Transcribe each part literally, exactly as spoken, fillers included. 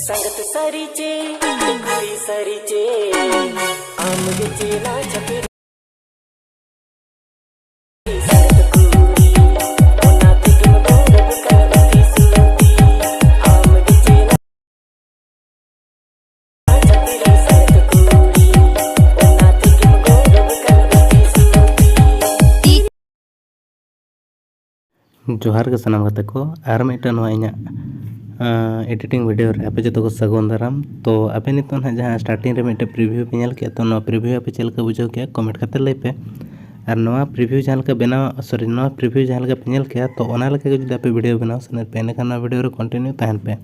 संगत सारी चे, कुड़ी सारी चे, आम गे चेला छपे। ᱡᱚᱦᱟᱨ ᱜᱮ ᱥᱟᱱᱟᱢ ᱜᱟᱛᱮ ᱠᱚ, ᱟᱨ ᱢᱤᱫᱴᱟᱝ ᱱᱚᱣᱟ ᱤᱧᱟᱹᱜ, ᱟᱸ, editing video ᱨᱮ ᱟᱯᱮ ᱡᱚᱛᱚ ᱠᱚ ᱥᱟᱹᱜᱩᱱ ᱫᱟᱨᱟᱢ᱾ ᱛᱚ ᱟᱯᱮ ᱱᱤᱛᱚᱜ ᱱᱟᱦᱟᱜ ᱡᱟᱦᱟᱸ starting ᱨᱮ ᱢᱤᱫᱴᱮᱱ preview ᱯᱮ ᱧᱮᱞ ᱠᱮᱜᱼᱟ, ᱛᱚ ᱱᱚᱣᱟ preview ᱟᱯᱮ ᱪᱮᱫ ᱞᱮᱠᱟ ᱵᱩᱡᱷᱟᱹᱣ ᱠᱮᱜᱼᱟ, comment ᱠᱟᱛᱮ ᱞᱟᱹᱭ ᱯᱮ᱾ ᱟᱨ ᱱᱚᱣᱟ preview ᱡᱟᱦᱟᱸ ᱞᱮᱠᱟ ᱵᱮᱱᱟᱣ, sorry, ᱱᱚᱣᱟ preview ᱡᱟᱦᱟᱸ ᱞᱮᱠᱟ ᱯᱮ ᱧᱮᱞ ᱠᱮᱜᱼᱟ, ᱛᱚ ᱚᱱᱟ ᱞᱮᱠᱟ ᱜᱮ ᱡᱩᱫᱤ ᱟᱯᱮ video ᱵᱮᱱᱟᱣ ᱥᱟᱱᱟᱭᱮᱫ ᱯᱮ, ᱮᱸᱰᱮᱠᱷᱟᱱ ᱱᱚᱣᱟ video ᱨᱮ continue ᱛᱟᱦᱮᱱ ᱯᱮ᱾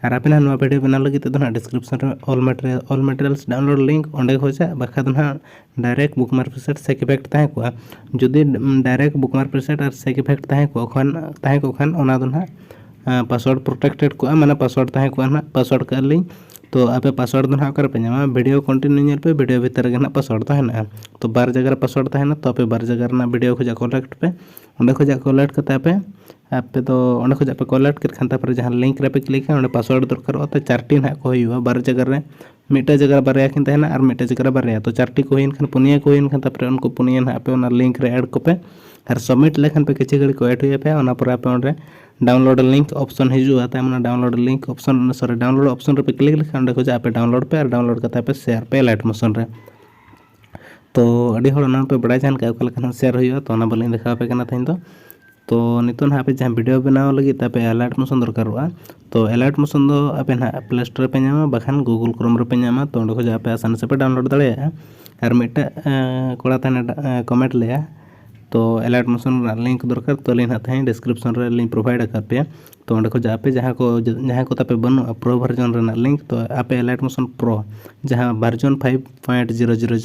ᱟᱨ ᱟᱯᱮ ᱱᱟᱦᱟᱜ ᱱᱚᱣᱟ video ᱵᱮᱱᱟᱣ ᱞᱟᱹᱜᱤᱫ ᱛᱮᱫᱚ ᱱᱟᱦᱟᱜ description ᱨᱮ all material, all materials download link ᱚᱸᱰᱮ ᱠᱷᱚᱡᱟᱜ, ᱵᱟᱠᱷᱟᱡ ᱫᱚ ᱱᱟᱦᱟᱜ direct bookmark preset sec effect ᱛᱟᱦᱮᱸ ᱠᱚᱜᱼᱟ᱾ ᱡᱩᱫᱤ, ᱩᱢ, direct bookmark preset ᱟᱨ sec effect ᱛᱟᱦᱮᱸ ᱠᱚᱜ ᱠᱷᱟᱱ, ᱛᱟᱦᱮᱸ ᱠᱚᱜ ᱠᱷᱟᱱ ᱚᱱᱟ ᱫᱚ ᱱᱟᱦᱟᱜ, ᱟᱸ, password protected ᱠᱚᱜᱼᱟ, ᱢᱟᱱᱮ password ᱛᱟᱦᱮᱸ ᱠᱚᱜᱼᱟ ᱱᱟᱦᱟᱜ, password ᱠᱟᱜᱼᱟ ᱞᱤᱧ᱾ ᱛᱚ ᱟᱯᱮ password ᱫᱚ ᱱᱟᱦᱟᱜ ᱚᱠᱟ ᱨᱮᱯᱮ ᱧᱟᱢᱟ? Video continue ᱧᱮᱞ ᱯᱮ, video ᱵᱷᱤᱛᱨᱤ ᱨᱮᱜᱮ ᱱᱟᱦᱟᱜ password ᱫᱚ ᱦᱮᱱᱟᱜᱼᱟ᱾ ᱛᱚ ᱵᱟᱨ ᱡᱟᱭᱜᱟ ᱨᱮ password ᱛᱟᱦᱮᱱᱟ, ᱛᱚ ᱟᱯᱮ ᱵᱟᱨ ᱡᱟᱭᱜᱟ ᱨᱮᱱᱟᱜ video ᱠᱷᱚᱡᱟᱜ collect ᱯᱮ, ᱚᱸᱰᱮ ᱠᱷᱚᱡᱟᱜ collect ᱠᱟᱛᱮ ᱟᱯᱮ ᱟᱯᱮ ᱫᱚ ᱚᱸᱰᱮ ᱠᱷᱚᱡᱟᱜ ᱯᱮ collect ᱠᱮᱫ ᱠᱷᱟᱱ, ᱛᱟᱨᱯᱚᱨᱮ ᱡᱟᱦᱟᱸ link ᱨᱮᱯᱮ click ᱟ, ᱚᱸᱰᱮ password ᱫᱚᱨᱠᱟᱨᱚᱜᱼᱟ᱾ ᱛᱚ ᱪᱟᱨᱴᱤ ᱱᱟᱦᱟᱜ ᱠᱚ ᱦᱩᱭᱩᱜᱼᱟ, ᱵᱟᱨ ᱡᱟᱭᱜᱟ ᱨᱮ, ᱢᱤᱫᱴᱮᱡ ᱡᱟᱭᱜᱟ ᱨᱮ ᱵᱟᱨᱭᱟ ᱠᱤᱱ ᱛᱟᱦᱮᱱᱟ ᱟᱨ ᱢᱤᱫᱴᱮᱡ ᱡᱟᱭᱜᱟ ᱨᱮ ᱵᱟᱨᱭᱟ᱾ ᱛᱚ ᱪᱟᱨᱴᱤ ᱠᱚ ᱦᱩᱭᱮᱱ ᱠᱷᱟᱱ, ᱯᱩᱱᱭᱟᱹ ᱠᱚ ᱦᱩᱭᱮᱱ ᱠᱷᱟᱱ, ᱛᱟᱨᱯᱚᱨᱮ ᱩᱱᱠᱩ ᱯᱩᱱᱭᱟᱹ ᱱᱟᱦᱟᱜ ᱟᱯᱮ ᱚᱱᱟ link ᱨᱮ add ᱠᱚᱯᱮ᱾ ᱟᱨ submit ᱞᱮᱠᱷᱟᱱ ᱯᱮ ᱠᱤᱪᱷᱩ ᱜᱷᱟᱹᱲᱤᱡ ᱠᱚ wait ᱦᱩᱭ ᱟᱯᱮᱭᱟ᱾ ᱚᱱᱟ ᱯᱚᱨᱮ ᱟᱯᱮ ᱚᱸᱰᱮ download link option ᱦᱤᱡᱩᱜᱼᱟ, ᱛᱟᱭᱚᱢ ᱚᱱᱟ download link option, sorry, download option ᱨᱮᱯᱮ click ᱞᱮᱠᱷᱟᱱ ᱚᱸᱰᱮ ᱠᱷᱚᱡᱟᱜ ᱟᱯᱮ download ᱯᱮ ᱟᱨ download ᱠᱟᱛᱮ ᱟᱯᱮ share ᱯᱮ Alight Motion ᱨᱮ᱾ ᱛᱚ ᱟᱹᱰᱤ ᱦᱚᱲ ᱚᱱᱟ ᱯᱮ ᱵᱟᱲᱟᱭ ᱡᱟᱦᱟᱱ ᱠᱟᱜ ᱚᱠᱟ ᱞᱮᱠᱟ ᱱᱟᱦᱟᱜ share ᱦᱩᱭᱩᱜᱼᱟ, ᱛᱚ ᱚᱱᱟ ᱵᱟᱹᱞᱤᱧ ᱫᱮᱠᱷᱟᱣ ᱟᱯᱮ ᱠᱟᱱᱟ ᱛᱮᱦᱮᱧ ᱫᱚ᱾ ᱛᱚ ᱱᱤᱛᱚᱜ ᱱᱟᱦᱟᱜ ᱟᱯᱮ ᱡᱟᱦᱟᱸ video ᱵᱮᱱᱟᱣ ᱞᱟᱹᱜᱤᱫ ᱛᱮ ᱟᱯᱮ Alight Motion ᱫᱚᱨᱠᱟᱨᱚᱜᱼᱟ᱾ ᱛᱚ Alight Motion ᱫᱚ ᱟᱯᱮ ᱱᱟᱦᱟᱜ Play Store ᱨᱮᱯᱮ ᱧᱟᱢᱟ, ᱵᱟᱠᱷᱟᱱ Google Chrome ᱨᱮᱯᱮ ᱧᱟᱢᱟ᱾ ᱛᱚ ᱚᱸᱰᱮ ᱠᱷᱚᱡᱟᱜ ᱟᱯᱮ ᱟᱥᱟᱱᱤ ᱥᱮ ᱯᱮ download ᱫᱟᱲᱮᱭᱟᱜᱼᱟ᱾ ᱟᱨ ᱢᱤᱫᱴᱟᱜ, ᱮᱸ, ᱠᱚᱲᱟ ᱛᱟᱦᱮᱱᱟ, ᱮᱸ, comment ᱞᱮᱜᱼᱟ, ᱛᱚ Alight Motion ᱨᱮᱱᱟᱜ ᱞᱤᱝᱠ ᱫᱚᱨᱠᱟᱨ, ᱛᱚ ᱟᱹᱞᱤᱧ ᱱᱟᱦᱟᱜ ᱛᱮᱦᱮᱧ ᱰᱤᱥᱠᱨᱤᱯᱥᱚᱱ ᱨᱮ ᱞᱤᱧ ᱯᱨᱳᱵᱷᱟᱭᱤᱰ ᱟᱠᱟᱫ ᱯᱮᱭᱟ᱾ ᱛᱚ ᱚᱸᱰᱮ ᱠᱷᱚᱱ ᱟᱯᱮ ᱡᱟᱦᱟᱸ ᱠᱚ ᱡᱟᱦᱟᱸᱭ ᱠᱚ ᱛᱟᱯᱮ ᱵᱟᱹᱱᱩᱜᱼᱟ ᱯᱨᱳ ᱵᱷᱟᱨᱡᱚᱱ ᱨᱮᱱᱟᱜ ᱞᱤᱝᱠ, ᱛᱚ ᱟᱯᱮ Alight Motion ᱯᱨᱳ ᱡᱟᱦᱟᱸ version five point zero zero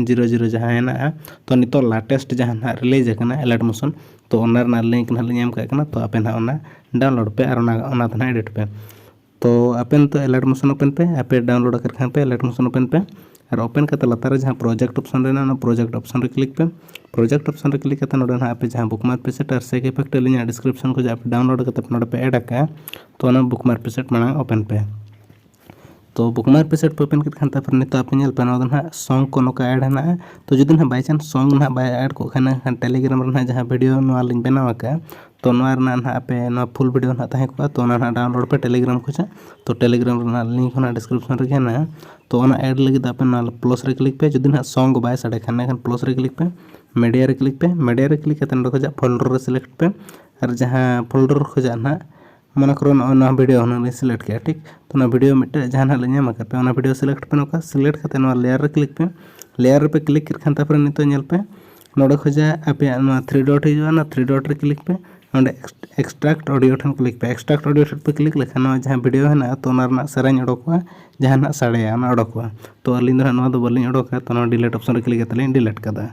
zero zero ᱡᱟᱦᱟᱸ ᱦᱮᱱᱟᱜᱼᱟ, ᱛᱚ ᱱᱤᱛᱚᱜ ᱞᱮᱴᱮᱥᱴ ᱡᱟᱦᱟᱸ ᱱᱟᱦᱟᱜ ᱨᱤᱞᱤᱡᱽ ᱟᱠᱟᱱᱟ Alight Motion, ᱛᱚ ᱚᱱᱟ ᱨᱮᱱᱟᱜ ᱞᱤᱝᱠ ᱱᱟᱦᱟᱜ ᱞᱤᱧ ᱮᱢ ᱠᱟᱜ ᱠᱟᱱᱟ᱾ ᱛᱚ ᱟᱯᱮ ᱱᱟᱦᱟᱜ ᱚᱱᱟ ᱰᱟᱣᱩᱱᱞᱳᱰ ᱯᱮ ᱟᱨ ᱚᱱᱟ ᱚᱱᱟ ᱛᱮ ᱱᱟᱦᱟᱜ ᱮᱰᱤᱴ ᱯᱮ᱾ ᱛᱚ ᱟᱯᱮ ᱱᱤᱛᱚᱜ Alight Motion ᱳᱯᱮᱱ ᱯᱮ, ᱟᱯᱮ ᱰᱟᱣᱩᱱᱞᱳᱰ ᱟᱠᱟᱫ ᱠᱷᱟᱱ ᱯᱮ Alight Motion ᱳᱯᱮᱱ ᱯᱮ᱾ ᱟᱨ ᱳᱯᱮᱱ ᱠᱟᱛᱮ ᱞᱟᱛᱟᱨ ᱨᱮ ᱡᱟᱦᱟᱸ ᱯᱨᱚᱡᱮᱠᱴ ᱚᱯᱥᱚᱱ ᱨᱮ ᱢᱮᱱᱟᱜᱼᱟ, ᱚᱱᱟ ᱯᱨᱚᱡᱮᱠᱴ ᱚᱯᱥᱚᱱ ᱨᱮ ᱠᱞᱤᱠ ᱯᱮ᱾ ᱯᱨᱚᱡᱮᱠᱴ ᱚᱯᱥᱚᱱ ᱨᱮ ᱠᱞᱤᱠ ᱠᱟᱛᱮ ᱱᱚᱰᱮ ᱱᱟᱦᱟᱜ ᱟᱯᱮ ᱡᱟᱦᱟᱸ ᱵᱩᱠᱢᱟᱨᱠ ᱯᱮᱥᱮᱴ ᱟᱨ ᱥᱮᱠ ᱤᱯᱷᱮᱠᱴ ᱟᱹᱞᱤᱧᱟᱜ ᱰᱤᱥᱠᱨᱤᱯᱥᱚᱱ ᱠᱷᱚᱱ ᱟᱯᱮ ᱰᱟᱣᱩᱱᱞᱳᱰ ᱠᱟᱛᱮ ᱱᱚᱰᱮ ᱯᱮ ᱮᱰ ᱟᱠᱟᱫᱼᱟ, ᱛᱚ ᱚᱱᱟ ᱵᱩᱠᱢᱟᱨᱠ ᱯᱮᱥᱮᱴ ᱢᱟᱲᱟᱝ ᱳᱯᱮᱱ ᱯᱮ᱾ ᱛᱚ ᱵᱩᱠᱢᱟᱨᱠ ᱯᱮᱥᱮᱴ ᱯᱮ ᱳᱯᱮᱱ ᱠᱮᱫ ᱠᱷᱟᱱ ᱛᱟᱨᱯᱚᱨᱮ ᱱᱤᱛᱚᱜ ᱟᱯᱮ ᱧᱮᱞ ᱯᱮ, ᱱᱚᱣᱟ ᱫᱚ ᱱᱟᱦᱟᱜ ᱥᱚᱝ ᱠᱚ ᱱᱚᱝᱠᱟ ᱮᱰ ᱦᱮᱱᱟᱜᱼᱟ᱾ ᱛᱚ ᱡᱩᱫᱤ ᱱᱟᱦᱟᱜ ᱵᱟᱭ ᱪᱟᱱᱥ ᱥᱚᱝ ᱱᱟᱦᱟᱜ ᱵᱟᱭ ᱮᱰ ᱠᱚᱜ ᱠᱷᱟᱱ, ᱮᱱᱠᱷᱟᱱ ᱴᱮᱞᱤᱜᱨᱟᱢ ᱨᱮ ᱱᱟᱦᱟᱜ ᱡᱟᱦᱟᱸ ᱵᱷᱤᱰᱤᱭᱳ ᱱᱚᱣᱟ ᱞᱤᱧ ᱵᱮᱱᱟᱣ ᱟᱠᱟᱫᱼᱟ, ᱛᱚ ᱱᱚᱣᱟ ᱨᱮᱱᱟᱜ ᱱᱟᱦᱟᱜ ᱟᱯᱮ ᱱᱚᱣᱟ ᱯᱷᱩᱞ ᱵᱷᱤᱰᱤᱭᱳ ᱱᱟᱦᱟᱜ ᱛᱟᱦᱮᱸ ᱠᱚᱜᱼᱟ, ᱛᱚ ᱚᱱᱟ ᱱᱟᱦᱟᱜ ᱰᱟᱣᱩᱱᱞᱳᱰ ᱯᱮ ᱴᱮᱞᱤᱜᱨᱟᱢ ᱠᱷᱚᱱᱟᱜ᱾ ᱛᱚ ᱴᱮᱞᱤᱜᱨᱟᱢ ᱨᱮᱱᱟᱜ ᱞᱤᱝᱠ ᱦᱚᱸ ᱱᱟᱦᱟᱜ ᱰᱤᱥᱠᱨᱤᱯᱥᱚᱱ ᱨᱮᱜᱮ ᱦᱮᱱᱟᱜᱼᱟ᱾ ᱛᱚ ᱚᱱᱟ ᱮᱰ ᱞᱟᱹᱜᱤᱫ ᱟᱯᱮ ᱱᱚᱣᱟ ᱯᱞᱟᱥ ᱨᱮ ᱠᱞᱤᱠ ᱯᱮ᱾ ᱡᱩᱫᱤ ᱱᱟᱦᱟᱜ ᱥᱚᱝ ᱵᱟᱭ ᱥᱟᱰᱮ ᱠᱷᱟᱱ, ᱮᱱᱠᱷᱟᱱ ᱯᱞᱟᱥ ᱨᱮ ᱠᱞᱤᱠ ᱯᱮ, ᱢᱤᱰᱤᱭᱟ ᱨᱮ ᱠᱞᱤᱠ ᱯᱮ᱾ ᱢᱤᱰᱤᱭᱟ ᱨᱮ ᱠᱞᱤᱠ ᱠᱟᱛᱮ ᱱᱚᱰᱮ ᱠᱷᱚᱱᱟᱜ ᱯᱷᱳᱞᱰᱟᱨ ᱨᱮ ᱥᱤᱞᱮᱠᱴ ᱯᱮ᱾ ᱟᱨ ᱡᱟᱦᱟᱸ ᱯᱷᱳᱞᱰᱟᱨ ᱠᱷᱚᱱᱟᱜ ᱱᱟᱦᱟᱜ, ᱢᱚᱱᱮ ᱠᱚᱨᱚ ᱱᱚᱜᱼᱚᱭ ᱱᱚᱣᱟ ᱵᱷᱤᱰᱤᱭᱳ ᱦᱩᱱᱟᱹᱝ ᱞᱤᱧ ᱥᱤᱞᱮᱠᱴ ᱠᱮᱜᱼᱟ, ᱴᱷᱤᱠ? ᱛᱚ ᱚᱱᱟ ᱵᱷᱤᱰᱤᱭᱳ ᱢᱤᱫᱴᱮᱡ ᱡᱟᱦᱟᱸ ᱱᱟᱦᱟᱜ ᱞᱤᱧ ᱧᱟᱢ ᱟᱠᱟᱫ ᱯᱮ, ᱚᱱᱟ ᱵᱷᱤᱰᱤᱭᱳ ᱥᱤᱞᱮᱠᱴ ᱯᱮ᱾ ᱱᱚᱝᱠᱟ ᱥᱤᱞᱮᱠᱴ ᱠᱟᱛᱮ ᱱᱚᱣᱟ ᱞᱮᱭᱟᱨ ᱨᱮ ᱠᱞᱤᱠ ᱯᱮ᱾ ᱞᱮᱭᱟᱨ ᱨᱮᱯᱮ ᱠᱞᱤᱠ ᱠᱮᱫ ᱠᱷᱟᱱ ᱛᱟᱨᱯᱚᱨᱮ ᱱᱤᱛᱚᱜ ᱧᱮᱞ ᱯᱮ, ᱱᱚᱰᱮ ᱠᱷᱚᱱᱟᱜ ᱟᱯᱮᱭᱟᱜ ᱱᱚᱣᱟ ᱛᱷᱨᱤ ᱰᱚᱴ ᱦᱤᱡᱩᱜᱼᱟ, ᱚᱱᱟ ᱛᱷᱨᱤ ᱰᱚᱴ ᱨᱮ ᱠᱞᱤᱠ ᱯᱮ᱾ ᱚᱸᱰᱮ ᱮᱠᱥᱴᱨᱟᱠᱴ ᱚᱰᱤᱭᱳ ᱴᱷᱮᱱ ᱠᱞᱤᱠ ᱯᱮ᱾ ᱮᱠᱥᱴᱨᱟᱠᱴ ᱚᱰᱤᱭᱳ ᱴᱷᱮᱱ ᱯᱮ ᱠᱞᱤᱠ ᱞᱮᱠᱷᱟᱱ ᱱᱚᱣᱟ ᱡᱟᱦᱟᱸ ᱵᱷᱤᱰᱤᱭᱳ ᱦᱮᱱᱟᱜᱼᱟ, ᱛᱚ ᱚᱱᱟ ᱨᱮᱱᱟᱜ ᱥᱮᱨᱮᱧ ᱚᱰᱚᱠᱚᱜᱼᱟ, ᱡᱟᱦᱟᱸ ᱱᱟᱦᱟᱜ ᱥᱟᱰᱮᱭᱟ ᱚᱱᱟ ᱚᱰᱚᱠᱚᱜᱼᱟ᱾ ᱛᱚ ᱟᱹᱞᱤᱧ ᱫᱚ ᱱᱟᱦᱟᱜ ᱱᱚᱣᱟ ᱫᱚ ᱵᱟᱹᱞᱤᱧ ᱚᱰᱚᱠᱟ, ᱛᱚ ᱱᱚᱣᱟ ᱰᱤᱞᱤᱴ ᱚᱯᱥᱚᱱ ᱨᱮ ᱠᱞᱤᱠ ᱠᱟᱛᱮ ᱞᱤᱧ ᱰᱤᱞᱤᱴ ᱠᱟᱫᱟ᱾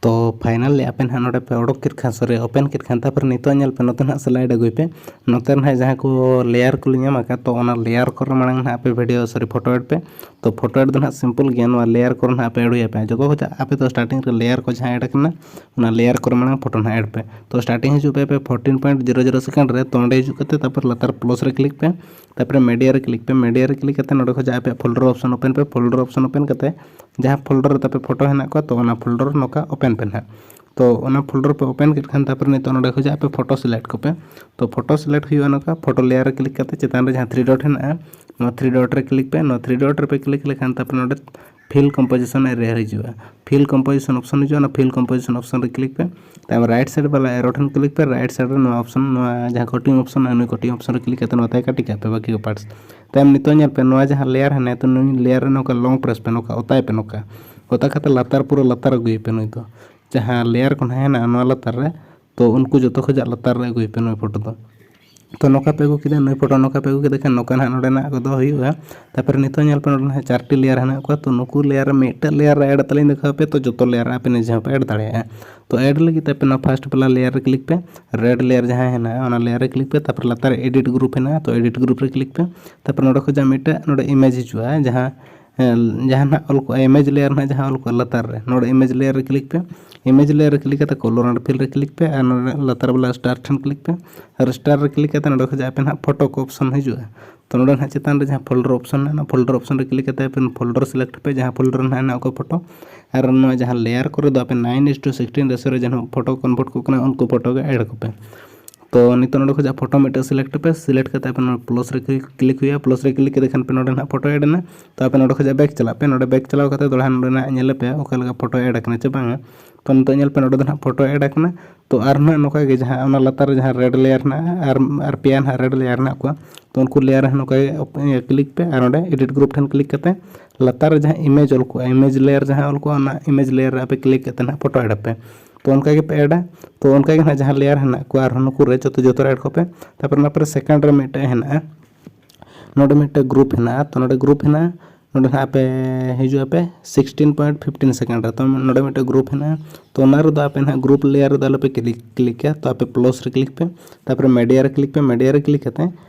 ᱛᱚ ᱯᱷᱟᱭᱱᱟᱞᱤ ᱟᱯᱮ ᱱᱟᱦᱟᱜ ᱱᱚᱰᱮ ᱯᱮ ᱚᱰᱚᱠ ᱠᱮᱫ ᱠᱷᱟᱱ, ᱥᱚᱨᱤ, ᱳᱯᱮᱱ ᱠᱮᱫ ᱠᱷᱟᱱ, ᱛᱟᱨᱯᱚᱨᱮ ᱱᱤᱛᱚᱜ ᱧᱮᱞ ᱯᱮ, ᱱᱚᱛᱮ ᱱᱟᱦᱟᱜ ᱥᱞᱟᱭᱤᱰ ᱟᱹᱜᱩᱭ ᱯᱮ᱾ ᱱᱚᱛᱮ ᱱᱟᱦᱟᱜ ᱡᱟᱦᱟᱸ ᱠᱚ ᱞᱮᱭᱟᱨ ᱠᱚᱞᱤᱧ ᱮᱢ ᱟᱠᱟᱫ, ᱛᱚ ᱚᱱᱟ ᱞᱮᱭᱟᱨ ᱠᱚᱨᱮ ᱢᱟᱲᱟᱝ ᱱᱟᱦᱟᱜ ᱟᱯᱮ ᱵᱷᱤᱰᱤᱭᱳ, ᱥᱚᱨᱤ, ᱯᱷᱳᱴᱳ ᱮᱰ ᱯᱮ᱾ ᱛᱚ ᱯᱷᱳᱴᱳ ᱮᱰ ᱫᱚ ᱱᱟᱦᱟᱜ ᱥᱤᱢᱯᱚᱞ ᱜᱮᱭᱟ, ᱱᱚᱣᱟ ᱞᱮᱭᱟᱨ ᱠᱚᱨᱮ ᱱᱟᱦᱟᱜ ᱟᱯᱮ ᱮᱰ ᱦᱩᱭ ᱟᱯᱮ᱾ ᱡᱚᱛᱚ ᱠᱷᱚᱱᱟᱜ ᱟᱯᱮ ᱫᱚ ᱥᱴᱟᱨᱴᱤᱝ ᱨᱮ ᱞᱮᱭᱟᱨ ᱠᱚ ᱡᱟᱦᱟᱸ ᱮᱰ ᱟᱠᱟᱱᱟ, ᱚᱱᱟ ᱞᱮᱭᱟᱨ ᱠᱚᱨᱮ ᱢᱟᱲᱟᱝ ᱯᱷᱳᱴᱳ ᱱᱟᱦᱟᱜ ᱮᱰ ᱯᱮ᱾ ᱛᱚ ᱥᱴᱟᱨᱴᱤᱝ ᱦᱤᱡᱩᱜ ᱯᱮ ᱟᱯᱮ fourteen point zero zero second ᱨᱮ, ᱛᱚ ᱚᱸᱰᱮ ᱦᱤᱡᱩᱜ ᱠᱟᱛᱮ ᱛᱟᱨᱯᱚᱨᱮ ᱞᱟᱛᱟᱨ ᱯᱞᱟᱥ ᱨᱮ ᱠᱞᱤᱠ ᱯᱮ᱾ ᱛᱟᱨᱯᱚᱨᱮ ᱢᱤᱰᱤᱭᱟ ᱨᱮ ᱠᱞᱤᱠ ᱯᱮ᱾ ᱢᱤᱰᱤᱭᱟ ᱨᱮ ᱠᱞᱤᱠ ᱠᱟᱛᱮ ᱱᱚᱰᱮ ᱠᱷᱚᱱᱟᱜ ᱟᱯᱮᱭᱟᱜ ᱯᱷᱳᱞᱰᱟᱨ ᱚᱯᱥᱚᱱ ᱳᱯᱮᱱ ᱯᱮ᱾ ᱯᱷᱳᱞᱰᱟᱨ ᱚᱯᱥᱚᱱ ᱳᱯᱮᱱ ᱠᱟᱛᱮ ᱡᱟᱦᱟᱸ ᱯᱷᱳᱞᱰᱟᱨ ᱨᱮ ᱛᱟᱯᱮ ᱯᱷᱳᱴᱳ ᱦᱮᱱᱟᱜ ᱠᱚᱣᱟ, ᱛᱚ ᱚᱱᱟ ᱯᱷᱳᱞᱰᱟᱨ ᱱᱚᱝᱠᱟ ᱳᱯᱮᱱ ᱯᱮ ᱱᱟᱦᱟᱜ᱾ ᱛᱚ ᱚᱱᱟ ᱯᱷᱳᱞᱰᱟᱨ ᱯᱮ ᱳᱯᱮᱱ ᱠᱮᱫ ᱠᱷᱟᱱ, ᱛᱟᱨᱯᱚᱨᱮ ᱱᱤᱛᱚᱜ ᱱᱚᱰᱮ ᱠᱷᱚᱱᱟᱜ ᱟᱯᱮ ᱯᱷᱳᱴᱳ ᱥᱤᱞᱮᱠᱴ ᱠᱚᱯᱮ᱾ ᱛᱚ ᱯᱷᱳᱴᱳ ᱥᱤᱞᱮᱠᱴ ᱦᱩᱭᱩᱜᱼᱟ ᱱᱚᱝᱠᱟ, ᱯᱷᱳᱴᱳ ᱞᱮᱭᱟᱨ ᱨᱮ ᱠᱞᱤᱠ ᱠᱟᱛᱮ ᱪᱮᱛᱟᱱ ᱨᱮ ᱡᱟᱦᱟᱸ ᱛᱷᱨᱤ ᱰᱚᱴ ᱦᱮᱱᱟᱜᱼᱟ, ᱱᱚᱣᱟ ᱛᱷᱨᱤ ᱰᱚᱴ ᱨᱮ ᱠᱞᱤᱠ ᱞᱮᱠᱷᱟᱱ, ᱛᱟᱨᱯᱚᱨᱮ ᱱᱚᱰᱮ ᱯᱷᱤᱞ ᱠᱚᱢᱯᱳᱡᱤᱥᱚᱱ ᱮᱨᱤᱭᱟ ᱦᱤᱡᱩᱜᱼᱟ᱾ ᱯᱷᱤᱞ ᱠᱚᱢᱯᱳᱡᱤᱥᱚᱱ ᱚᱯᱥᱚᱱ ᱦᱤᱡᱩᱜᱼᱟ, ᱚᱱᱟ ᱯᱷᱤᱞ ᱠᱚᱢᱯᱳᱡᱤᱥᱚᱱ ᱚᱯᱥᱚᱱ ᱨᱮ ᱠᱞᱤᱠ ᱯᱮ᱾ ᱛᱟᱭᱚᱢ ᱨᱟᱭᱤᱴ ᱥᱟᱭᱤᱰ ᱵᱟᱞᱟ ᱮᱨᱳ ᱴᱷᱮᱱ ᱠᱞᱤᱠ ᱯᱮ᱾ ᱨᱟᱭᱤᱴ ᱥᱟᱭᱤᱰ ᱨᱮ ᱱᱚᱣᱟ ᱚᱯᱥᱚᱱ, ᱱᱚᱣᱟ ᱡᱟᱦᱟᱸ ᱠᱚᱴᱤᱝ ᱚᱯᱥᱚᱱ, ᱱᱩᱭ ᱠᱚᱴᱤᱝ ᱚᱯᱥᱚᱱ ᱨᱮ ᱠᱞᱤᱠ ᱠᱟᱛᱮ ᱱᱚᱣᱟ ᱛᱟᱭ ᱠᱟᱹᱴᱤ ᱠᱟᱜ ᱯᱮ ᱵᱟᱹᱠᱤ ᱠᱚ ᱯᱟᱨᱴᱥ᱾ ᱛᱟᱭᱚᱢ ᱱᱤᱛᱚᱜ ᱧᱮᱞ ᱯᱮ, ᱱᱚᱣᱟ ᱡᱟᱦᱟᱸ ᱞᱮᱭᱟᱨ ᱦᱮᱱᱟᱭᱟ, ᱛᱚ ᱱᱩᱭ ᱞᱮᱭᱟᱨ ᱨᱮ ᱱᱚᱝᱠᱟ ᱞᱚᱝ ᱯᱨᱮᱥ ᱯᱮ, ᱱᱚᱝᱠᱟ ᱚᱛᱟᱭ ᱯᱮ, ᱱᱚᱝᱠᱟ ᱚᱛᱟ ᱠᱟᱛᱮ ᱞᱟᱛᱟᱨ ᱯᱩᱨᱟᱹ ᱞᱟᱛᱟᱨ ᱟᱹᱜᱩᱭᱮ ᱯᱮ ᱱᱩᱭ ᱫᱚ᱾ ᱡᱟᱦᱟᱸ ᱞᱮᱭᱟᱨ ᱠᱚ ᱱᱟᱦᱟᱜ ᱦᱮᱱᱟᱜᱼᱟ ᱱᱚᱣᱟ ᱞᱟᱛᱟᱨ ᱨᱮ, ᱛᱚ ᱩᱱᱠᱩ ᱡᱚᱛᱚ ᱠᱷᱚᱡᱟᱜ ᱞᱟᱛᱟᱨ ᱨᱮ ᱟᱹᱜᱩᱭ ᱯᱮ ᱱᱩᱭ ᱯᱷᱳᱴᱳ ᱫᱚ᱾ ᱛᱚ ᱱᱚᱝᱠᱟ ᱯᱮ ᱟᱹᱜᱩ ᱠᱮᱫᱟ, ᱱᱩᱭ ᱯᱷᱳᱴᱳ ᱱᱚᱝᱠᱟ ᱯᱮ ᱟᱹᱜᱩ ᱠᱮᱫᱟ ᱠᱷᱟᱱ ᱱᱚᱝᱠᱟ ᱱᱟᱦᱟᱜ ᱱᱚᱰᱮᱱᱟᱜ ᱠᱚᱫᱚ ᱦᱩᱭᱩᱜᱼᱟ᱾ ᱛᱟᱨᱯᱚᱨᱮ ᱱᱤᱛᱚᱜ ᱧᱮᱞ ᱯᱮ, ᱱᱚᱰᱮ ᱱᱟᱦᱟᱜ ᱪᱟᱨᱴᱤ ᱞᱮᱭᱟᱨ ᱦᱮᱱᱟᱜ ᱠᱚᱣᱟ᱾ ᱛᱚ ᱱᱩᱠᱩ ᱞᱮᱭᱟᱨ ᱨᱮ ᱢᱤᱫᱴᱮᱡ ᱞᱮᱭᱟᱨ ᱨᱮ ᱮᱰ ᱛᱟᱹᱞᱤᱧ ᱫᱮᱠᱷᱟᱣ ᱯᱮ, ᱛᱚ ᱡᱚᱛᱚ ᱞᱮᱭᱟᱨ ᱨᱮ ᱟᱯᱮ ᱱᱤᱡᱮ ᱦᱚᱸᱯᱮ ᱮᱰ ᱫᱟᱲᱮᱭᱟᱜᱼᱟ᱾ ᱛᱚ ᱮᱰ ᱞᱟᱹᱜᱤᱫ ᱛᱮ ᱟᱯᱮ ᱱᱚᱣᱟ ᱯᱷᱟᱥᱴ ᱵᱟᱞᱟ ᱞᱮᱭᱟᱨ ᱨᱮ ᱠᱞᱤᱠ ᱯᱮ, ᱨᱮᱰ ᱞᱮᱭᱟᱨ ᱡᱟᱦᱟᱸ ᱦᱮᱱᱟᱜᱼᱟ ᱚᱱᱟ ᱞᱮᱭᱟᱨ ᱨᱮ ᱠᱞᱤᱠ ᱯᱮ᱾ ᱛᱟᱨᱯᱚᱨᱮ ᱞᱟᱛᱟᱨ ᱨᱮ ᱮᱰᱤᱴ ᱜᱨᱩᱯ ᱦᱮᱱᱟᱜᱼᱟ, ᱛᱚ ᱮᱰᱤᱴ ᱜᱨᱩᱯ ᱨᱮ ᱠᱞᱤᱠ ᱯᱮ᱾ ᱛᱟᱨᱯᱚᱨᱮ ᱱᱚᱰᱮ ᱠᱷᱚᱱᱟᱜ ᱢᱤᱫᱴᱮᱡ ᱱᱚᱰᱮ ᱤᱢᱮᱡᱽ ᱦᱤᱡᱩᱜᱼᱟ, ᱡᱟᱦᱟᱸ ᱡᱟᱦᱟᱸ ᱱᱟᱦᱟᱜ ᱚᱞ ᱠᱚᱜᱼᱟ, ᱤᱢᱮᱡᱽ ᱞᱮᱭᱟᱨ ᱱᱟᱦᱟᱜ ᱡᱟᱦᱟᱸ ᱚᱞ ᱠᱚᱜᱼᱟ ᱞᱟᱛᱟᱨ ᱨᱮ, ᱱᱚᱰᱮ ᱤᱢᱮᱡᱽ ᱞᱮᱭᱟᱨ ᱨᱮ ᱠᱞᱤᱠ ᱯᱮ᱾ ᱤᱢᱮᱡᱽ ᱞᱮᱭᱟᱨ ᱨᱮ ᱠᱞᱤᱠ ᱠᱟᱛᱮ ᱠᱚᱞᱚᱨ ᱮᱱᱰ ᱯᱷᱤᱞ ᱨᱮ ᱠᱞᱤᱠ ᱯᱮ ᱟᱨ ᱱᱚᱰᱮ ᱞᱟᱛᱟᱨ ᱵᱟᱞᱟ ᱥᱴᱟᱨ ᱴᱷᱮᱱ ᱠᱞᱤᱠ ᱯᱮ᱾ ᱟᱨ ᱥᱴᱟᱨ ᱨᱮ ᱠᱞᱤᱠ ᱠᱟᱛᱮ ᱱᱚᱰᱮ ᱠᱷᱚᱱᱟᱜ ᱟᱯᱮ ᱱᱟᱦᱟᱜ ᱯᱷᱳᱴᱳ ᱠᱚ ᱚᱯᱥᱚᱱ ᱦᱤᱡᱩᱜᱼᱟ᱾ ᱛᱚ ᱱᱚᱰᱮ ᱱᱟᱦᱟᱜ ᱪᱮᱛᱟᱱ ᱨᱮ ᱡᱟᱦᱟᱸ ᱯᱷᱳᱞᱰᱟᱨ ᱚᱯᱥᱚᱱ ᱢᱮᱱᱟᱜᱼᱟ, ᱚᱱᱟ ᱯᱷᱳᱞᱰᱟᱨ ᱚᱯᱥᱚᱱ ᱨᱮ ᱠᱞᱤᱠ ᱠᱟᱛᱮ ᱟᱯᱮ ᱯᱷᱳᱞᱰᱟᱨ ᱥᱤᱞᱮᱠᱴ ᱯᱮ, ᱡᱟᱦᱟᱸ ᱯᱷᱳᱞᱰᱟᱨ ᱨᱮ ᱱᱟᱦᱟᱜ ᱦᱮᱱᱟᱜ ᱚᱠᱚᱭ ᱯᱷᱳᱴᱳ᱾ ᱟᱨ ᱱᱚᱣᱟ ᱡᱟᱦᱟᱸ ᱞᱮᱭᱟᱨ ᱠᱚᱨᱮ ᱫᱚ ᱟᱯᱮ nine is to sixteen ratio ᱨᱮ ᱡᱟᱦᱟᱸ ᱯᱷᱳᱴᱳ ᱠᱚᱱᱵᱷᱟᱨᱴ ᱠᱚᱜ ᱠᱟᱱᱟ, ᱩᱱᱠᱩ ᱯᱷᱳᱴᱳ ᱜᱮ ᱮᱰ ᱠᱚᱯᱮ᱾ ᱛᱚ ᱱᱤᱛᱚᱜ ᱱᱚᱰᱮ ᱠᱷᱚᱱᱟᱜ ᱯᱷᱳᱴᱳ ᱢᱤᱫᱴᱮᱱ ᱥᱤᱞᱮᱠᱴ ᱯᱮ, ᱥᱤᱞᱮᱠᱴ ᱠᱟᱛᱮ ᱟᱯᱮ ᱱᱚᱰᱮ ᱯᱞᱟᱥ ᱨᱮ ᱠᱞᱤᱠ ᱦᱩᱭᱩᱜᱼᱟ, ᱯᱞᱟᱥ ᱨᱮ ᱠᱞᱤᱠ ᱠᱮᱫ ᱠᱷᱟᱱ ᱯᱮ ᱱᱚᱰᱮ ᱱᱟᱦᱟᱜ ᱯᱷᱳᱴᱳ ᱮᱰ ᱮᱱᱟ᱾ ᱛᱚ ᱟᱯᱮ ᱱᱚᱰᱮ ᱠᱷᱚᱱᱟᱜ ᱵᱮᱠ ᱪᱟᱞᱟᱜ ᱯᱮ, ᱱᱚᱰᱮ ᱵᱮᱠ ᱪᱟᱞᱟᱣ ᱠᱟᱛᱮ ᱫᱚᱲᱦᱟ ᱱᱚᱰᱮ ᱱᱟᱦᱟᱜ ᱧᱮᱞ ᱯᱮ ᱚᱠᱟ ᱞᱮᱠᱟ ᱯᱷᱳᱴᱳ ᱮᱰ ᱟᱠᱟᱱᱟ ᱪᱮ ᱵᱟᱝᱟ᱾ ᱛᱚ ᱱᱤᱛᱚᱜ ᱧᱮᱞ ᱯᱮ ᱱᱚᱰᱮ ᱫᱚ ᱱᱟᱦᱟᱜ ᱯᱷᱳᱴᱳ ᱮᱰ ᱟᱠᱟᱱᱟ᱾ ᱛᱚ ᱟᱨ ᱱᱟᱦᱟᱜ ᱱᱚᱝᱠᱟ ᱜᱮ ᱡᱟᱦᱟᱸ ᱚᱱᱟ ᱞᱟᱛᱟᱨ ᱨᱮ ᱡᱟᱦᱟᱸ ᱨᱮᱰ ᱞᱮᱭᱟᱨ ᱦᱮᱱᱟᱜᱼᱟ ᱟᱨ, ᱟᱨ ᱯᱮᱭᱟ ᱱᱟᱦᱟᱜ ᱨᱮᱰ ᱞᱮᱭᱟᱨ ᱦᱮᱱᱟᱜ ᱠᱚᱣᱟ, ᱛᱚ ᱩᱱᱠᱩ ᱞᱮᱭᱟᱨ ᱨᱮ ᱱᱚᱝᱠᱟ ᱜᱮ ᱠᱞᱤᱠ ᱯᱮ ᱟᱨ ᱱᱚᱰᱮ ᱮᱰᱤᱴ ᱜᱨᱩᱯ ᱴᱷᱮᱱ ᱠᱞᱤᱠ ᱠᱟᱛᱮ ᱞᱟᱛᱟᱨ ᱨᱮ ᱡᱟᱦᱟᱸ ᱤᱢᱮᱡᱽ ᱚᱞ ᱠᱚᱜᱼᱟ, ᱤᱢᱮᱡᱽ ᱞᱮᱭᱟᱨ ᱡᱟᱦᱟᱸ ᱚᱞ ᱠᱚᱜᱼᱟ, ᱚᱱᱟ ᱤᱢᱮᱡᱽ ᱞᱮᱭᱟᱨ ᱨᱮ ᱟᱯᱮ ᱠᱞᱤᱠ ᱠᱟᱛᱮ ᱱᱟᱦᱟᱜ ᱯᱷᱳᱴᱳ ᱮᱰ ᱟᱯᱮ᱾ ᱛᱚ ᱚᱱᱠᱟ ᱜᱮᱯᱮ ᱮᱰᱟ᱾ ᱛᱚ ᱚᱱᱠᱟ ᱜᱮ ᱱᱟᱦᱟᱜ ᱡᱟᱦᱟᱸ ᱞᱮᱭᱟᱨ ᱦᱮᱱᱟᱜ ᱠᱚᱣᱟ ᱟᱨᱦᱚᱸ ᱱᱩᱠᱩ ᱨᱮ ᱡᱚᱛᱚ, ᱡᱚᱛᱚ ᱨᱮ ᱮᱰ ᱠᱚᱯᱮ᱾ ᱛᱟᱨᱯᱚᱨᱮ ᱚᱱᱟ ᱯᱚᱨᱮ ᱥᱮᱠᱮᱱᱰ ᱨᱮ ᱢᱤᱫᱴᱮᱡ ᱦᱮᱱᱟᱜᱼᱟ, ᱱᱚᱰᱮ ᱢᱤᱫᱴᱮᱡ ᱜᱨᱩᱯ ᱦᱮᱱᱟᱜᱼᱟ᱾ ᱛᱚ ᱱᱚᱰᱮ ᱜᱨᱩᱯ ᱦᱮᱱᱟᱜᱼᱟ, ᱱᱚᱰᱮ ᱱᱟᱦᱟᱜ ᱟᱯᱮ ᱦᱤᱡᱩᱜ ᱟᱯᱮ ᱥᱤᱠᱥᱴᱤᱱ ᱯᱚᱭᱮᱱᱴ ᱯᱷᱤᱯᱴᱤᱱ ᱥᱮᱠᱮᱱᱰ ᱨᱮ᱾ ᱛᱚ ᱱᱚᱰᱮ ᱢᱤᱫᱴᱮᱡ ᱜᱨᱩᱯ ᱦᱮᱱᱟᱜᱼᱟ, ᱛᱚ ᱚᱱᱟ ᱨᱮᱫᱚ ᱟᱯᱮ ᱱᱟᱦᱟᱜ ᱜᱨᱩᱯ ᱞᱮᱭᱟᱨ ᱨᱮᱫᱚ ᱟᱞᱚᱯᱮ ᱠᱞᱤᱠ, ᱠᱞᱤᱠᱟ᱾ ᱛᱚ ᱟᱯᱮ ᱯᱞᱟᱥ ᱨᱮ ᱠᱞᱤᱠ ᱯᱮ, ᱛᱟᱨᱯᱚᱨᱮ ᱢᱤᱰᱤᱭᱟ ᱨᱮ ᱠᱞᱤᱠ ᱯᱮ, ᱢᱤᱰᱤᱭᱟ ᱨᱮ ᱠᱞᱤᱠ ᱠᱟᱛᱮ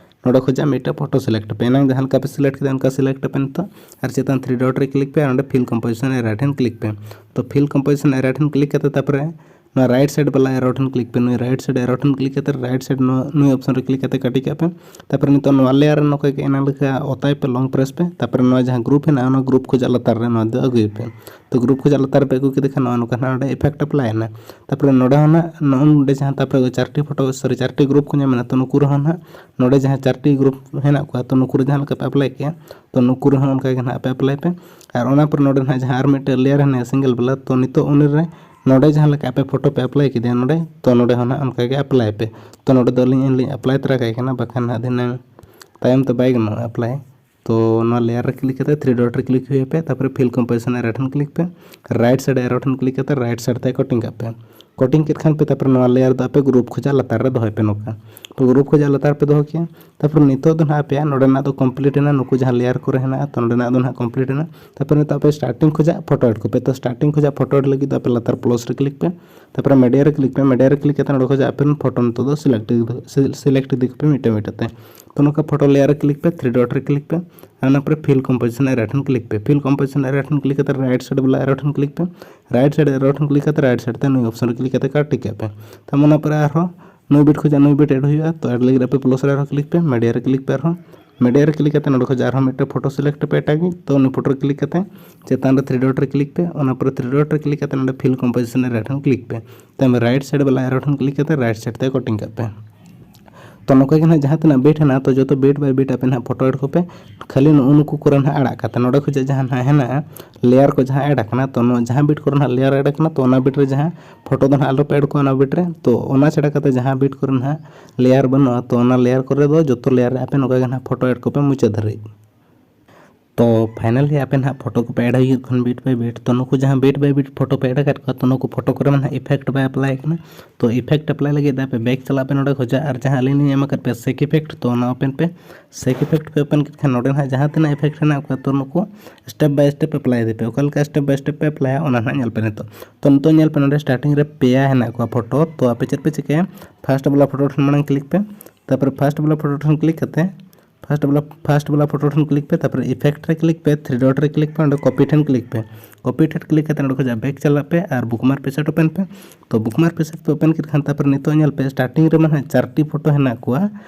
ᱱᱚᱰᱮ ᱠᱷᱚᱱᱟᱜ ᱢᱤᱫᱴᱮᱡ ᱯᱷᱳᱴᱳ ᱥᱤᱞᱮᱠᱴ ᱯᱮ᱾ ᱮᱱᱟᱝ ᱡᱟᱦᱟᱸ ᱞᱮᱠᱟ ᱯᱮ ᱥᱤᱞᱮᱠᱴ ᱠᱮᱫᱟ ᱚᱱᱠᱟ ᱥᱤᱞᱮᱠᱴ ᱯᱮ ᱱᱤᱛᱚᱜ, ᱟᱨ ᱪᱮᱛᱟᱱ ᱛᱷᱨᱤ ᱰᱚᱴ ᱨᱮ ᱠᱞᱤᱠ ᱯᱮ ᱟᱨ ᱚᱸᱰᱮ ᱯᱷᱤᱞ ᱠᱚᱢᱯᱳᱡᱤᱥᱚᱱ ᱮᱨᱟ ᱴᱷᱮᱱ ᱠᱞᱤᱠ ᱯᱮ᱾ ᱛᱚ ᱯᱷᱤᱞ ᱠᱚᱢᱯᱳᱡᱤᱥᱚᱱ ᱮᱨᱟ ᱴᱷᱮᱱ ᱠᱞᱤᱠ ᱠᱟᱛᱮ ᱛᱟᱨᱯᱚᱨᱮ ᱱᱚᱣᱟ ᱨᱟᱭᱤᱴ ᱥᱟᱭᱤᱰ ᱵᱟᱞᱟ ᱮᱨᱳ ᱴᱷᱮᱱ ᱠᱞᱤᱠ ᱯᱮ᱾ ᱱᱩᱭ ᱨᱟᱭᱤᱴ ᱥᱟᱭᱤᱰ ᱮᱨᱳ ᱴᱷᱮᱱ ᱠᱞᱤᱠ ᱠᱟᱛᱮ ᱨᱟᱭᱤᱴ ᱥᱟᱭᱤᱰ ᱱᱚᱣᱟ, ᱱᱩᱭ ᱚᱯᱥᱚᱱ ᱨᱮ ᱠᱞᱤᱠ ᱠᱟᱛᱮ ᱠᱟᱹᱴᱤᱡ ᱠᱟᱜ ᱯᱮ᱾ ᱛᱟᱨᱯᱚᱨᱮ ᱱᱤᱛᱚᱜ ᱱᱚᱣᱟ ᱞᱮᱭᱟᱨ ᱨᱮ ᱱᱚᱝᱠᱟ ᱜᱮ ᱮᱱᱟᱝ ᱞᱮᱠᱟ ᱚᱛᱟᱭ ᱯᱮ, ᱞᱚᱝ ᱯᱨᱮᱥ ᱯᱮ᱾ ᱛᱟᱨᱯᱚᱨᱮ ᱱᱚᱣᱟ ᱡᱟᱦᱟᱸ ᱜᱨᱩᱯ ᱦᱮᱱᱟᱜᱼᱟ ᱚᱱᱟ ᱜᱨᱩᱯ ᱠᱷᱚᱱᱟᱜ ᱞᱟᱛᱟᱨ ᱨᱮ ᱱᱚᱣᱟ ᱫᱚ ᱟᱹᱜᱩᱭ ᱯᱮ᱾ ᱛᱚ ᱜᱨᱩᱯ ᱠᱷᱚᱱᱟᱜ ᱞᱟᱛᱟᱨ ᱨᱮ ᱯᱮ ᱟᱹᱜᱩ ᱠᱮᱫᱮ ᱠᱷᱟᱱ ᱱᱚᱣᱟ ᱱᱚᱝᱠᱟ ᱱᱟᱜ ᱱᱚᱰᱮ ᱤᱯᱷᱮᱠᱴ ᱮᱯᱞᱟᱭ ᱮᱱᱟ᱾ ᱛᱟᱨᱯᱚᱨᱮ ᱱᱚᱰᱮ ᱦᱚᱸ ᱱᱟᱜ ᱱᱚᱜᱼᱚᱭ ᱱᱚᱰᱮ ᱡᱟᱦᱟᱸ ᱛᱟᱨᱯᱚᱨᱮ ᱪᱟᱨᱴᱤ ᱯᱷᱳᱴᱳ, ᱥᱚᱨᱤ, ᱪᱟᱨᱴᱤ ᱜᱨᱩᱯ ᱠᱚ ᱧᱟᱢ ᱮᱱᱟ᱾ ᱛᱚ ᱱᱩᱠᱩ ᱨᱮᱦᱚᱸ ᱱᱟᱜ ᱱᱚᱰᱮ ᱡᱟᱦᱟᱸ ᱪᱟᱨᱴᱤ ᱜᱨᱩᱯ ᱦᱮᱱᱟᱜ ᱠᱚᱣᱟ, ᱛᱚ ᱱᱩᱠᱩ ᱨᱮ ᱡᱟᱦᱟᱸ ᱞᱮᱠᱟ ᱯᱮ ᱮᱯᱞᱟᱭ ᱠᱮᱜᱼᱟ, ᱛᱚ ᱱᱩᱠᱩ ᱨᱮᱦᱚᱸ ᱚᱱᱠᱟ ᱜᱮ ᱱᱟᱜ ᱯᱮ ᱮᱯᱞᱟᱭ ᱯᱮ᱾ ᱟᱨ ᱚᱱᱟ ᱯᱚᱨᱮ ᱱᱚᱰᱮ ᱱᱟᱜ ᱡᱟᱦᱟᱸ ᱟᱨ ᱢᱤᱫᱴᱮᱱ ᱞᱮᱭᱟᱨ ᱦᱮᱱᱟᱜᱼᱟ ᱥᱤᱝᱜᱮᱞ ᱵᱟᱞᱟ, ᱛᱚ ᱱᱤᱛᱚᱜ ᱩᱱᱤ ᱨᱮ ᱱᱚᱰᱮ ᱡᱟᱦᱟᱸ ᱞᱮᱠᱟ ᱟᱯᱮ ᱯᱷᱳᱴᱳ ᱯᱮ ᱮᱯᱞᱟᱭ ᱠᱮᱫᱮᱭᱟ ᱱᱚᱰᱮ, ᱛᱚ ᱱᱚᱰᱮ ᱦᱚᱸ ᱱᱟᱜ ᱚᱱᱠᱟ ᱜᱮ ᱮᱯᱞᱟᱭ ᱯᱮ᱾ ᱛᱚ ᱱᱚᱰᱮ ᱫᱚ ᱟᱹᱞᱤᱧ ᱞᱤᱧ ᱮᱯᱞᱟᱭ ᱛᱚᱨᱟ ᱠᱟᱭ ᱠᱟᱱᱟ, ᱵᱟᱠᱷᱟᱱ ᱱᱟᱜ ᱫᱷᱤᱱᱟᱹᱝ ᱛᱟᱭᱚᱢ ᱛᱮ ᱵᱟᱭ ᱜᱟᱱᱚᱜᱼᱟ ᱮᱯᱞᱟᱭ᱾ ᱛᱚ ᱱᱚᱣᱟ layer ᱨᱮ click ᱠᱟᱛᱮ three dot ᱨᱮ click ᱦᱩᱭ ᱟᱯᱮ, ᱛᱟᱨᱯᱚᱨᱮ fill composition arrow ᱴᱷᱮᱱ click ᱯᱮ, right side arrow ᱴᱷᱮᱱ click ᱠᱟᱛᱮ right side ᱛᱮ cutting ᱠᱟᱜ ᱯᱮ᱾ Cutting ᱠᱮᱫ ᱠᱷᱟᱱ ᱯᱮ, ᱛᱟᱨᱯᱚᱨᱮ ᱱᱚᱣᱟ layer ᱫᱚ ᱟᱯᱮ group ᱠᱷᱚᱱᱟᱜ ᱞᱟᱛᱟᱨ ᱨᱮ ᱫᱚᱦᱚᱭ ᱯᱮ ᱱᱚᱝᱠᱟ᱾ ᱛᱚ group ᱠᱷᱚᱱᱟᱜ ᱞᱟᱛᱟᱨ ᱯᱮ ᱫᱚᱦᱚ ᱠᱮᱜᱼᱟ᱾ ᱛᱟᱨᱯᱚᱨᱮ ᱱᱤᱛᱚᱜ ᱫᱚ ᱱᱟᱦᱟᱜ ᱟᱯᱮᱭᱟᱜ ᱱᱚᱰᱮᱱᱟᱜ ᱫᱚ complete ᱮᱱᱟ, ᱱᱩᱠᱩ ᱡᱟᱦᱟᱸ layer ᱠᱚᱨᱮ ᱦᱮᱱᱟᱜᱼᱟ, ᱛᱚ ᱱᱚᱰᱮᱱᱟᱜ ᱫᱚ ᱱᱟᱦᱟᱜ complete ᱮᱱᱟ᱾ ᱛᱟᱨᱯᱚᱨᱮ ᱱᱤᱛᱚᱜ ᱟᱯᱮ starting ᱠᱷᱚᱱᱟᱜ photo add ᱠᱚᱯᱮ᱾ ᱛᱚ starting ᱠᱷᱚᱱᱟᱜ photo add ᱞᱟᱹᱜᱤᱫ ᱫᱚ ᱟᱯᱮ ᱞᱟᱛᱟᱨ plus ᱨᱮ click ᱯᱮ, ᱛᱟᱨᱯᱚᱨᱮ media ᱨᱮ click ᱯᱮ᱾ Media ᱨᱮ click ᱠᱟᱛᱮ ᱱᱚᱰᱮ ᱠᱷᱚᱱᱟᱜ ᱟᱯᱮ ᱨᱮᱱ photo ᱱᱤᱛᱚᱜ ᱫᱚ select ᱤᱫᱤ, select ᱤᱫᱤ ᱠᱚᱯᱮ ᱢᱤᱫᱴᱮᱱ ᱢᱤᱫᱴᱮᱱ ᱛᱮ᱾ ᱛᱚ ᱱᱚᱝᱠᱟ photo layer ᱨᱮ click ᱯᱮ, three dot ᱨᱮ click ᱯᱮ, ᱚᱱᱟ ᱯᱚᱨᱮ fill composition arrow ᱴᱷᱮᱱ click ᱯᱮ᱾ Fill composition arrow ᱴᱷᱮᱱ click ᱠᱟᱛᱮ right side ᱵᱟᱞᱟ arrow ᱴᱷᱮᱱ click ᱯᱮ᱾ Right side arrow ᱴᱷᱮᱱ click ᱠᱟᱛᱮ right side ᱛᱮ ᱱᱩᱭ option ᱨᱮ click ᱠᱟᱛᱮ cutting ᱠᱟᱜ ᱯᱮ᱾ ᱛᱟᱨ ᱚᱱᱟ ᱯᱚᱨᱮ ᱟᱨᱦᱚᱸ ᱱᱩᱭ bit ᱠᱷᱚᱱᱟᱜ ᱱᱩᱭ bit add ᱦᱩᱭᱩᱜᱼᱟ᱾ ᱛᱚ add ᱞᱟᱹᱜᱤᱫ ᱟᱯᱮ plus ᱨᱮ ᱟᱨᱦᱚᱸ click ᱯᱮ, media ᱨᱮ click ᱯᱮ ᱟᱨᱦᱚᱸ᱾ Media ᱨᱮ click ᱠᱟᱛᱮ ᱱᱚᱰᱮ ᱠᱷᱚᱱᱟᱜ ᱟᱨᱦᱚᱸ ᱢᱤᱫᱴᱮᱱ photo select ᱯᱮ ᱮᱴᱟᱜ ᱜᱮ᱾ ᱛᱚ ᱩᱱᱤ photo ᱨᱮ click ᱠᱟᱛᱮ ᱪᱮᱛᱟᱱ ᱨᱮ three dot ᱨᱮ click ᱯᱮ, ᱚᱱᱟ ᱯᱚᱨᱮ three dot ᱨᱮ click ᱠᱟᱛᱮ ᱱᱚᱰᱮ fill composition arrow ᱴᱷᱮᱱ click ᱯᱮ᱾ ᱛᱟᱭᱚᱢ right side ᱵᱟᱞᱟ arrow ᱴᱷᱮᱱ click ᱠᱟᱛᱮ right side ᱛᱮ cutting ᱠᱟᱜ ᱯᱮ᱾ ᱛᱚ ᱱᱚᱝᱠᱟ ᱜᱮ ᱱᱟᱦᱟᱜ ᱡᱟᱦᱟᱸ ᱛᱤᱱᱟᱹᱜ bit ᱦᱮᱱᱟᱜᱼᱟ, ᱛᱚ ᱡᱚᱛᱚ bit by bit ᱟᱯᱮ ᱱᱟᱦᱟᱜ photo add ᱠᱚᱯᱮ᱾ ᱠᱷᱟᱹᱞᱤ ᱱᱩᱜᱼᱩ ᱱᱩᱠᱩ ᱠᱚᱨᱮ ᱱᱟᱦᱟᱜ ᱟᱲᱟᱜ ᱠᱟᱛᱮ ᱱᱚᱰᱮ ᱠᱷᱚᱱᱟᱜ ᱡᱟᱦᱟᱸ ᱱᱟᱦᱟᱜ ᱦᱮᱱᱟᱜᱼᱟ, layer ᱠᱚ ᱡᱟᱦᱟᱸ add ᱟᱠᱟᱱᱟ, ᱛᱚ ᱱᱚᱣᱟ ᱡᱟᱦᱟᱸ bit ᱠᱚᱨᱮ ᱱᱟᱦᱟᱜ layer add ᱟᱠᱟᱱᱟ, ᱛᱚ ᱚᱱᱟ bit ᱨᱮ ᱡᱟᱦᱟᱸ photo ᱫᱚ ᱱᱟᱦᱟᱜ ᱟᱞᱚᱯᱮ add ᱠᱚᱣᱟ ᱚᱱᱟ bit ᱨᱮ᱾ ᱛᱚ ᱚᱱᱟ ᱪᱷᱟᱰᱟ ᱠᱟᱛᱮ ᱡᱟᱦᱟᱸ bit ᱠᱚᱨᱮ ᱱᱟᱦᱟᱜ layer ᱵᱟᱹᱱᱩᱜᱼᱟ, ᱛᱚ ᱚᱱᱟ layer ᱠᱚᱨᱮ ᱫᱚ ᱡᱚᱛᱚ layer ᱨᱮ ᱟᱯᱮ ᱱᱚᱝᱠᱟ ᱜᱮ ᱱᱟᱦᱟᱜ photo add ᱠᱚᱯᱮ ᱢᱩᱪᱟᱹᱫ ᱫᱷᱟᱹᱨᱤᱡ᱾ ᱛᱚ finally ᱟᱯᱮ ᱱᱟᱦᱟᱜ photo ᱠᱚᱯᱮ add ᱦᱩᱭᱩᱜ ᱠᱷᱟᱱ bit by bit, ᱛᱚ ᱱᱩᱠᱩ ᱡᱟᱦᱟᱸ bit by bit photo ᱯᱮ add ᱟᱠᱟᱫ ᱠᱚᱣᱟ, ᱛᱚ ᱱᱩᱠᱩ photo ᱠᱚᱨᱮ ᱢᱟ ᱱᱟᱦᱟᱜ effect ᱵᱟᱭ apply ᱟᱠᱟᱱᱟ᱾ ᱛᱚ effect apply ᱞᱟᱹᱜᱤᱫ ᱫᱚ ᱟᱯᱮ back ᱪᱟᱞᱟᱜ ᱯᱮ ᱱᱚᱰᱮ ᱠᱷᱚᱱᱟᱜ, ᱟᱨ ᱡᱟᱦᱟᱸ ᱟᱹᱞᱤᱧ ᱞᱤᱧ ᱮᱢ ᱟᱠᱟᱫ ᱯᱮᱭᱟ shake effect, ᱛᱚ ᱚᱱᱟ open ᱯᱮ᱾ Shake effect ᱯᱮ open ᱠᱮᱫ ᱠᱷᱟᱱ ᱱᱚᱰᱮ ᱱᱟᱦᱟᱜ ᱡᱟᱦᱟᱸ ᱛᱤᱱᱟᱹᱜ effect ᱦᱮᱱᱟᱜ ᱠᱚᱣᱟ, ᱛᱚ ᱱᱩᱠᱩ step by step apply ᱤᱫᱤ ᱯᱮ᱾ ᱚᱠᱟ ᱞᱮᱠᱟ step by step ᱯᱮ applyᱟ ᱚᱱᱟ ᱱᱟᱦᱟᱜ ᱧᱮᱞ ᱯᱮ ᱱᱤᱛᱚᱜ᱾ ᱛᱚ ᱱᱤᱛᱚᱜ ᱧᱮᱞ ᱯᱮ ᱱᱚᱰᱮ starting ᱨᱮ ᱯᱮᱭᱟ ᱦᱮᱱᱟᱜ ᱠᱚᱣᱟ photo, ᱛᱚ ᱟᱯᱮ ᱪᱮᱫ ᱯᱮ ᱪᱤᱠᱟᱹᱭᱟ, first ᱵᱟᱞᱟ photo ᱴᱷᱮᱱ ᱢᱟᱲᱟᱝ click ᱯᱮ, ᱛᱟᱨᱯᱚᱨᱮ first ᱵᱟᱞᱟ photo ᱴᱷᱮᱱ click ᱠᱟᱛᱮ first ᱵᱟᱞᱟ, first ᱵᱟᱞᱟ photo ᱴᱷᱮᱱ click ᱯᱮ, ᱛᱟᱨᱯᱚᱨᱮ effect ᱨᱮ click ᱯᱮ, three dot ᱨᱮ click ᱯᱮ, ᱚᱸᱰᱮ copy ᱴᱷᱮᱱ click ᱯᱮ᱾ Copy ᱴᱷᱮᱱ click ᱠᱟᱛᱮ ᱱᱚᱰᱮ ᱠᱷᱚᱱᱟᱜ back ᱪᱟᱞᱟᱜ ᱯᱮ ᱟᱨ bookmark paste open ᱯᱮ᱾ ᱛᱚ bookmark paste ᱯᱮ open ᱠᱮᱫ ᱠᱷᱟᱱ ᱛᱟᱨᱯᱚᱨᱮ ᱱᱤᱛᱚᱜ ᱧᱮᱞ ᱯᱮ starting ᱨᱮᱢᱟ ᱱᱟᱦᱟᱜ ᱪᱟᱨᱴᱤ photo ᱦᱮᱱᱟᱜ ᱠᱚᱣᱟ᱾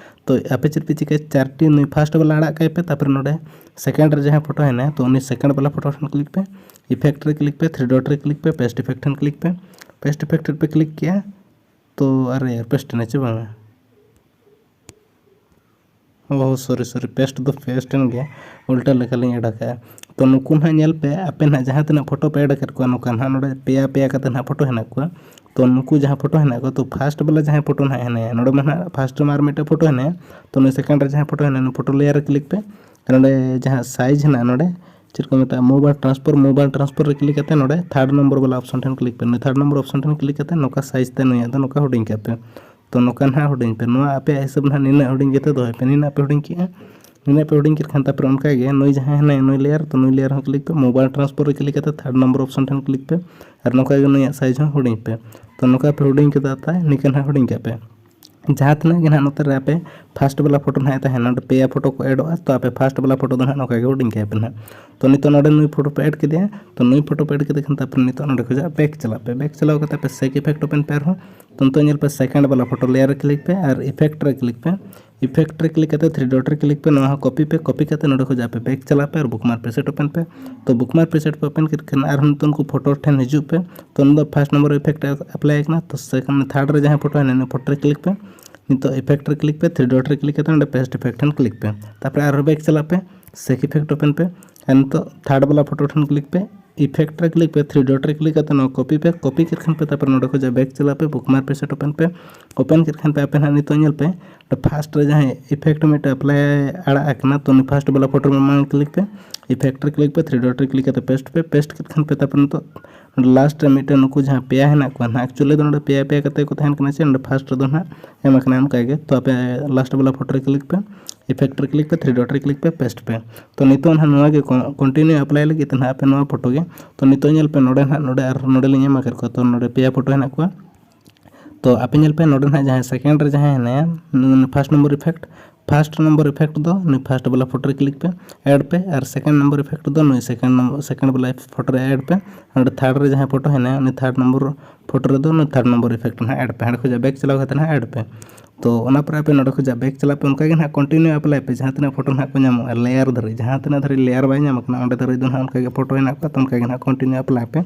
ᱛᱚ ᱟᱯᱮ ᱪᱮᱫ ᱯᱮ ᱪᱤᱠᱟᱹᱭᱟ, ᱪᱟᱨᱴᱤ ᱱᱩᱭ first ᱵᱟᱞᱟ ᱟᱲᱟᱜ ᱠᱟᱭ ᱯᱮ, ᱛᱟᱨᱯᱚᱨᱮ ᱱᱚᱰᱮ second ᱨᱮ ᱡᱟᱦᱟᱸ photo ᱦᱮᱱᱟᱭᱟ, ᱛᱚ ᱩᱱᱤ second ᱵᱟᱞᱟ photo ᱴᱷᱮᱱ click ᱯᱮ, effect ᱨᱮ click ᱯᱮ, three dot ᱨᱮ click ᱯᱮ, paste effect ᱴᱷᱮᱱ click ᱯᱮ᱾ Paste effect ᱨᱮ ᱯᱮ click ᱠᱮᱜᱼᱟ, ᱛᱚ ᱟᱨᱮ paste ᱮᱱᱟ ᱪᱮ ᱵᱟᱝᱟ? ᱳ sorry sorry, paste ᱫᱚ paste ᱮᱱ ᱜᱮᱭᱟ, ᱩᱞᱴᱟᱹ ᱞᱮᱠᱟᱞᱤᱧ add ᱟᱠᱟᱫᱼᱟ᱾ ᱛᱚ ᱱᱩᱠᱩ ᱱᱟᱦᱟᱜ ᱧᱮᱞ ᱯᱮ, ᱟᱯᱮ ᱱᱟᱦᱟᱜ ᱡᱟᱦᱟᱸ ᱛᱤᱱᱟᱹᱜ photo ᱯᱮ add ᱟᱠᱟᱫ ᱠᱚᱣᱟ, ᱱᱚᱝᱠᱟ ᱱᱟᱦᱟᱜ ᱱᱚᱰᱮ ᱯᱮᱭᱟ ᱯᱮᱭᱟ ᱠᱟᱛᱮ ᱱᱟᱦᱟᱜ photo ᱦᱮᱱᱟᱜ ᱠᱚᱣᱟ᱾ ᱛᱚ ᱱᱩᱠᱩ ᱡᱟᱦᱟᱸ photo ᱦᱮᱱᱟᱜ ᱠᱚᱣᱟ, ᱛᱚ first ᱵᱟᱞᱟ ᱡᱟᱦᱟᱸᱭ photo ᱱᱟᱦᱟᱜ ᱦᱮᱱᱟᱭᱟ, ᱱᱚᱰᱮ ᱢᱟ ᱱᱟᱦᱟᱜ first ᱨᱮᱢᱟ ᱟᱨ ᱢᱤᱫᱴᱮᱱ photo ᱦᱮᱱᱟᱭᱟ, ᱛᱚ ᱱᱩᱭ second ᱨᱮ ᱡᱟᱦᱟᱸᱭ photo ᱦᱮᱱᱟᱭᱟ, ᱱᱩᱭ photo layer ᱨᱮ click ᱯᱮ᱾ ᱛᱟᱦᱞᱮ ᱱᱚᱰᱮ ᱡᱟᱦᱟᱸ size ᱦᱮᱱᱟᱜᱼᱟ, ᱱᱚᱰᱮ ᱪᱮᱫ ᱠᱚ ᱢᱮᱛᱟᱜᱼᱟ, move ᱵᱟ transfer, move ᱵᱟ transfer ᱨᱮ click ᱠᱟᱛᱮ ᱱᱚᱰᱮ third number ᱵᱟᱞᱟ option ᱴᱷᱮᱱ click ᱯᱮ᱾ ᱱᱩᱭ third number option ᱴᱷᱮᱱ click ᱠᱟᱛᱮ ᱱᱚᱝᱠᱟ size ᱛᱮ ᱱᱩᱭᱟᱜ ᱫᱚ ᱱᱚᱝᱠᱟ ᱦᱩᱰᱤᱧ ᱠᱟᱜ ᱯᱮ᱾ ᱛᱚ ᱱᱚᱝᱠᱟ ᱱᱟᱦᱟᱜ ᱦᱩᱰᱤᱧ ᱯᱮ, ᱱᱚᱣᱟ ᱟᱯᱮᱭᱟᱜ ᱦᱤᱥᱟᱹᱵ ᱱᱟᱦᱟᱜ ᱱᱤᱱᱟᱹᱜ ᱦᱩᱰᱤᱧ ᱠᱟᱛᱮ ᱫᱚᱦᱚᱭ ᱯᱮ᱾ ᱱᱤᱱᱟᱹᱜ ᱯᱮ ᱦᱩᱰᱤᱧ ᱠᱮᱜᱼᱟ, ᱱᱤᱱᱟᱹᱜ ᱯᱮ ᱦᱩᱰᱤᱧ ᱠᱮᱫ ᱠᱷᱟᱱ ᱛᱟᱨᱯᱚᱨᱮ ᱚᱱᱠᱟ ᱜᱮ ᱱᱩᱭ ᱡᱟᱦᱟᱸᱭ ᱦᱮᱱᱟᱭ ᱱᱩᱭ layer, ᱛᱚ ᱱᱩᱭ layer ᱦᱚᱸ click ᱯᱮ, move ᱵᱟ transfer ᱨᱮ click ᱠᱟᱛᱮ third number option ᱴᱷᱮᱱ click ᱯᱮ᱾ ᱟᱨ ᱱᱚᱝᱠᱟ ᱜᱮ ᱱᱩᱭᱟᱜ size ᱦᱚᱸ ᱦᱩᱰᱤᱧ ᱯᱮ᱾ ᱛᱚ ᱱᱚᱝᱠᱟ ᱯᱮ ᱦᱩᱰᱤᱧ ᱠᱮᱫᱟ, ᱛᱟᱭ ᱱᱤᱝᱠᱟᱹ ᱱᱟᱦᱟᱜ ᱦᱩᱰᱤᱧ ᱠᱟᱜ ᱯᱮ᱾ ᱡᱟᱦᱟᱸ ᱛᱤᱱᱟᱹᱜ ᱜᱮ ᱱᱟᱦᱟᱜ ᱱᱚᱛᱮ ᱨᱮ ᱟᱯᱮ first ᱵᱟᱞᱟ ᱯᱷᱳᱴᱳ ᱱᱟᱦᱟᱜ ᱛᱟᱦᱮᱱᱟ, ᱱᱚᱰᱮ ᱯᱮᱭᱟ ᱯᱷᱳᱴᱳ ᱠᱚ ᱮᱰᱚᱜᱼᱟ, ᱛᱚ ᱟᱯᱮ first ᱵᱟᱞᱟ ᱯᱷᱳᱴᱳ ᱫᱚ ᱱᱟᱦᱟᱜ ᱱᱚᱝᱠᱟ ᱜᱮ ᱦᱩᱰᱤᱧ ᱠᱟᱭ ᱯᱮ ᱱᱟᱦᱟᱜ᱾ ᱛᱚ ᱱᱤᱛᱚᱜ ᱱᱚᱰᱮ ᱱᱩᱭ ᱯᱷᱳᱴᱳ ᱯᱮ ᱮᱰ ᱠᱮᱫᱮᱭᱟ, ᱛᱚ ᱱᱩᱭ ᱯᱷᱳᱴᱳ ᱯᱮ ᱮᱰ ᱠᱮᱫᱮ ᱠᱷᱟᱱ ᱛᱟᱨᱯᱚᱨᱮ ᱱᱤᱛᱚᱜ ᱱᱚᱰᱮ ᱠᱷᱚᱱᱟᱜ back ᱪᱟᱞᱟᱜ ᱯᱮ, back ᱪᱟᱞᱟᱣ ᱠᱟᱛᱮ ᱟᱯᱮ shake effect open ᱯᱮ ᱟᱨᱦᱚᱸ᱾ ᱛᱚ ᱱᱤᱛᱚᱜ ᱧᱮᱞ ᱯᱮ second ᱵᱟᱞᱟ ᱯᱷᱳᱴᱳ layer ᱨᱮ click ᱯᱮ ᱟᱨ effect ᱨᱮ click ᱯᱮ᱾ Effect ᱨᱮ click ᱠᱟᱛᱮ three dot ᱨᱮ click ᱯᱮ, ᱱᱚᱣᱟ ᱦᱚᱸ copy ᱯᱮ, copy ᱠᱟᱛᱮ ᱱᱚᱰᱮ ᱠᱷᱚᱱᱟᱜ ᱟᱯᱮ back ᱪᱟᱞᱟᱜ ᱯᱮ ᱟᱨ bookmark preset open ᱯᱮ᱾ ᱛᱚ bookmark preset ᱯᱮ open ᱠᱮᱫ ᱠᱷᱟᱱ ᱟᱨᱦᱚᱸ ᱱᱤᱛᱚᱜ ᱩᱱᱠᱩ ᱯᱷᱳᱴᱳ ᱴᱷᱮᱱ ᱦᱤᱡᱩᱜ ᱯᱮ᱾ ᱛᱚ ᱱᱚᱰᱮ first number effect apply ᱠᱟᱱᱟ, ᱛᱚ second third ᱨᱮ ᱡᱟᱦᱟᱸ ᱯᱷᱳᱴᱳ ᱦᱮᱱᱟᱜᱼᱟ, ᱤᱱᱟᱹ ᱯᱷᱳᱴᱳ ᱨᱮ click ᱯᱮ᱾ ᱱᱤᱛᱚᱜ effect ᱨᱮ click ᱯᱮ, three dot ᱨᱮ click ᱠᱟᱛᱮ ᱱᱚᱰᱮ paste effect ᱴᱷᱮᱱ click ᱯᱮ᱾ ᱛᱟᱨᱯᱚᱨᱮ ᱟᱨᱦᱚᱸ back ᱪᱟᱞᱟᱜ ᱯᱮ, shake effect open ᱯᱮ᱾ ᱟᱨ ᱱᱤᱛᱚᱜ third ᱵᱟᱞᱟ ᱯᱷᱳᱴᱳ ᱴᱷᱮᱱ click ᱯᱮ, effect ᱨᱮ click ᱯᱮ, three dot ᱨᱮ click ᱠᱟᱛᱮ ᱱᱚᱣᱟ copy ᱯᱮ, copy ᱠᱮᱫ ᱠᱷᱟᱱ ᱯᱮ ᱛᱟᱨᱯᱚᱨᱮ ᱱᱚᱰᱮ ᱠᱷᱚᱱᱟᱜ back ᱪᱟᱞᱟᱜ ᱯᱮ, bookmark preset open ᱯᱮ᱾ Open ᱠᱮᱫ ᱠᱷᱟᱱ ᱯᱮ ᱟᱯᱮ ᱱᱟᱦᱟᱜ ᱱᱤᱛᱚᱜ ᱧᱮᱞ ᱯᱮ, first ᱨᱮ ᱡᱟᱦᱟᱸ effect ᱢᱤᱫᱴᱮᱱ apply ᱟᱲᱟᱜ ᱟᱠᱟᱱᱟ, ᱛᱚ ᱩᱱᱤ first ᱵᱟᱞᱟ ᱯᱷᱳᱴᱳ ᱨᱮ ᱢᱟᱲᱟᱝ click ᱯᱮ, effect ᱨᱮ click ᱯᱮ, three dot ᱨᱮ click ᱠᱟᱛᱮ paste ᱯᱮ᱾ Paste ᱠᱮᱫ ᱠᱷᱟᱱ ᱯᱮ ᱛᱟᱨᱯᱚᱨᱮ ᱱᱤᱛᱚᱜ last ᱨᱮ ᱢᱤᱫᱴᱮᱱ ᱱᱩᱠᱩ ᱡᱟᱦᱟᱸ ᱯᱮᱭᱟ ᱦᱮᱱᱟᱜ ᱠᱚᱣᱟ ᱱᱟᱦᱟᱜ, actually ᱫᱚ ᱱᱚᱰᱮ ᱯᱮᱭᱟ ᱯᱮᱭᱟ ᱠᱟᱛᱮ ᱠᱚ ᱛᱟᱦᱮᱱ ᱠᱟᱱᱟ ᱥᱮ, ᱱᱚᱰᱮ first ᱨᱮᱫᱚ ᱱᱟᱦᱟᱜ ᱮᱢ ᱟᱠᱟᱱᱟ ᱚᱱᱠᱟ ᱜᱮ᱾ ᱛᱚ ᱟᱯᱮ last ᱵᱟᱞᱟ ᱯᱷᱳᱴᱳ ᱨᱮ click ᱯᱮ, effect ᱨᱮ click ᱯᱮ, three dot ᱨᱮ click ᱯᱮ, paste ᱯᱮ᱾ ᱛᱚ ᱱᱤᱛᱚᱜ ᱱᱟᱦᱟᱜ ᱱᱚᱣᱟ ᱜᱮ con-, continue apply ᱞᱟᱹᱜᱤᱫ ᱛᱮ ᱱᱟᱦᱟᱜ ᱟᱯᱮ ᱱᱚᱣᱟ ᱯᱷᱳᱴᱳ ᱜᱮ᱾ ᱛᱚ ᱱᱤᱛᱚᱜ ᱧᱮᱞ ᱯᱮ ᱱᱚᱰᱮ ᱱᱟᱦᱟᱜ, ᱱᱚᱰᱮ ᱟᱨ ᱱᱚᱰᱮ ᱞᱤᱧ ᱮᱢ ᱟᱠᱟᱫ ᱠᱚᱣᱟ, ᱛᱚ ᱱᱚᱰᱮ ᱯᱮᱭᱟ ᱯᱷᱳᱴᱳ ᱦᱮᱱᱟᱜ ᱠᱚᱣᱟ᱾ ᱛᱚ ᱟᱯᱮ ᱧᱮᱞ ᱯᱮ ᱱᱚᱰᱮ ᱱᱟᱦᱟᱜ ᱡᱟᱦᱟᱸᱭ second ᱨᱮ ᱡᱟᱦᱟᱸᱭ ᱦᱮᱱᱟᱭᱟ, first number effect, first number effect ᱫᱚ ᱱᱩᱭ first ᱵᱟᱞᱟ ᱯᱷᱳᱴᱳ ᱨᱮ click ᱯᱮ, add ᱯᱮ, ᱟᱨ second number effect ᱫᱚ ᱱᱩᱭ second number, second ᱵᱟᱞᱟ ᱯᱷᱳᱴᱳ ᱨᱮ add ᱯᱮ᱾ ᱱᱚᱰᱮ third ᱨᱮ ᱡᱟᱦᱟᱸᱭ ᱯᱷᱳᱴᱳ ᱦᱮᱱᱟᱭᱟ, ᱩᱱᱤ third number ᱯᱷᱳᱴᱳ ᱨᱮᱫᱚ ᱱᱩᱭ third number effect ᱱᱟᱦᱟᱜ add ᱯᱮ᱾ ᱦᱟᱸᱰᱮ ᱠᱷᱚᱱᱟᱜ back ᱪᱟᱞᱟᱣ ᱠᱟᱛᱮ ᱱᱟᱦᱟᱜ add ᱯᱮ᱾ ᱛᱚ ᱚᱱᱟ ᱯᱚᱨᱮ ᱟᱯᱮ ᱱᱚᱰᱮ ᱠᱷᱚᱱᱟᱜ back ᱪᱟᱞᱟᱜ ᱯᱮ, ᱚᱱᱠᱟ ᱜᱮ ᱱᱟᱦᱟᱜ continue apply ᱯᱮ᱾ ᱡᱟᱦᱟᱸ ᱛᱤᱱᱟᱹᱜ ᱯᱷᱳᱴᱳ ᱱᱟᱦᱟᱜ ᱠᱚ ᱧᱟᱢᱚᱜᱼᱟ, layer ᱫᱷᱟᱹᱨᱤᱡ, ᱡᱟᱦᱟᱸ ᱛᱤᱱᱟᱹᱜ ᱫᱷᱟᱹᱨᱤᱡ layer ᱵᱟᱭ ᱧᱟᱢ ᱟᱠᱟᱱᱟ, ᱚᱸᱰᱮ ᱫᱷᱟᱹᱨᱤᱡ ᱫᱚ ᱱᱟᱦᱟᱜ ᱚᱱᱠᱟ ᱜᱮ ᱯᱷᱳᱴᱳ ᱦᱮᱱᱟᱜ ᱠᱚᱣᱟ, ᱛᱚ ᱚᱱᱠᱟ ᱜᱮ ᱱᱟᱦᱟᱜ continue apply ᱯᱮ᱾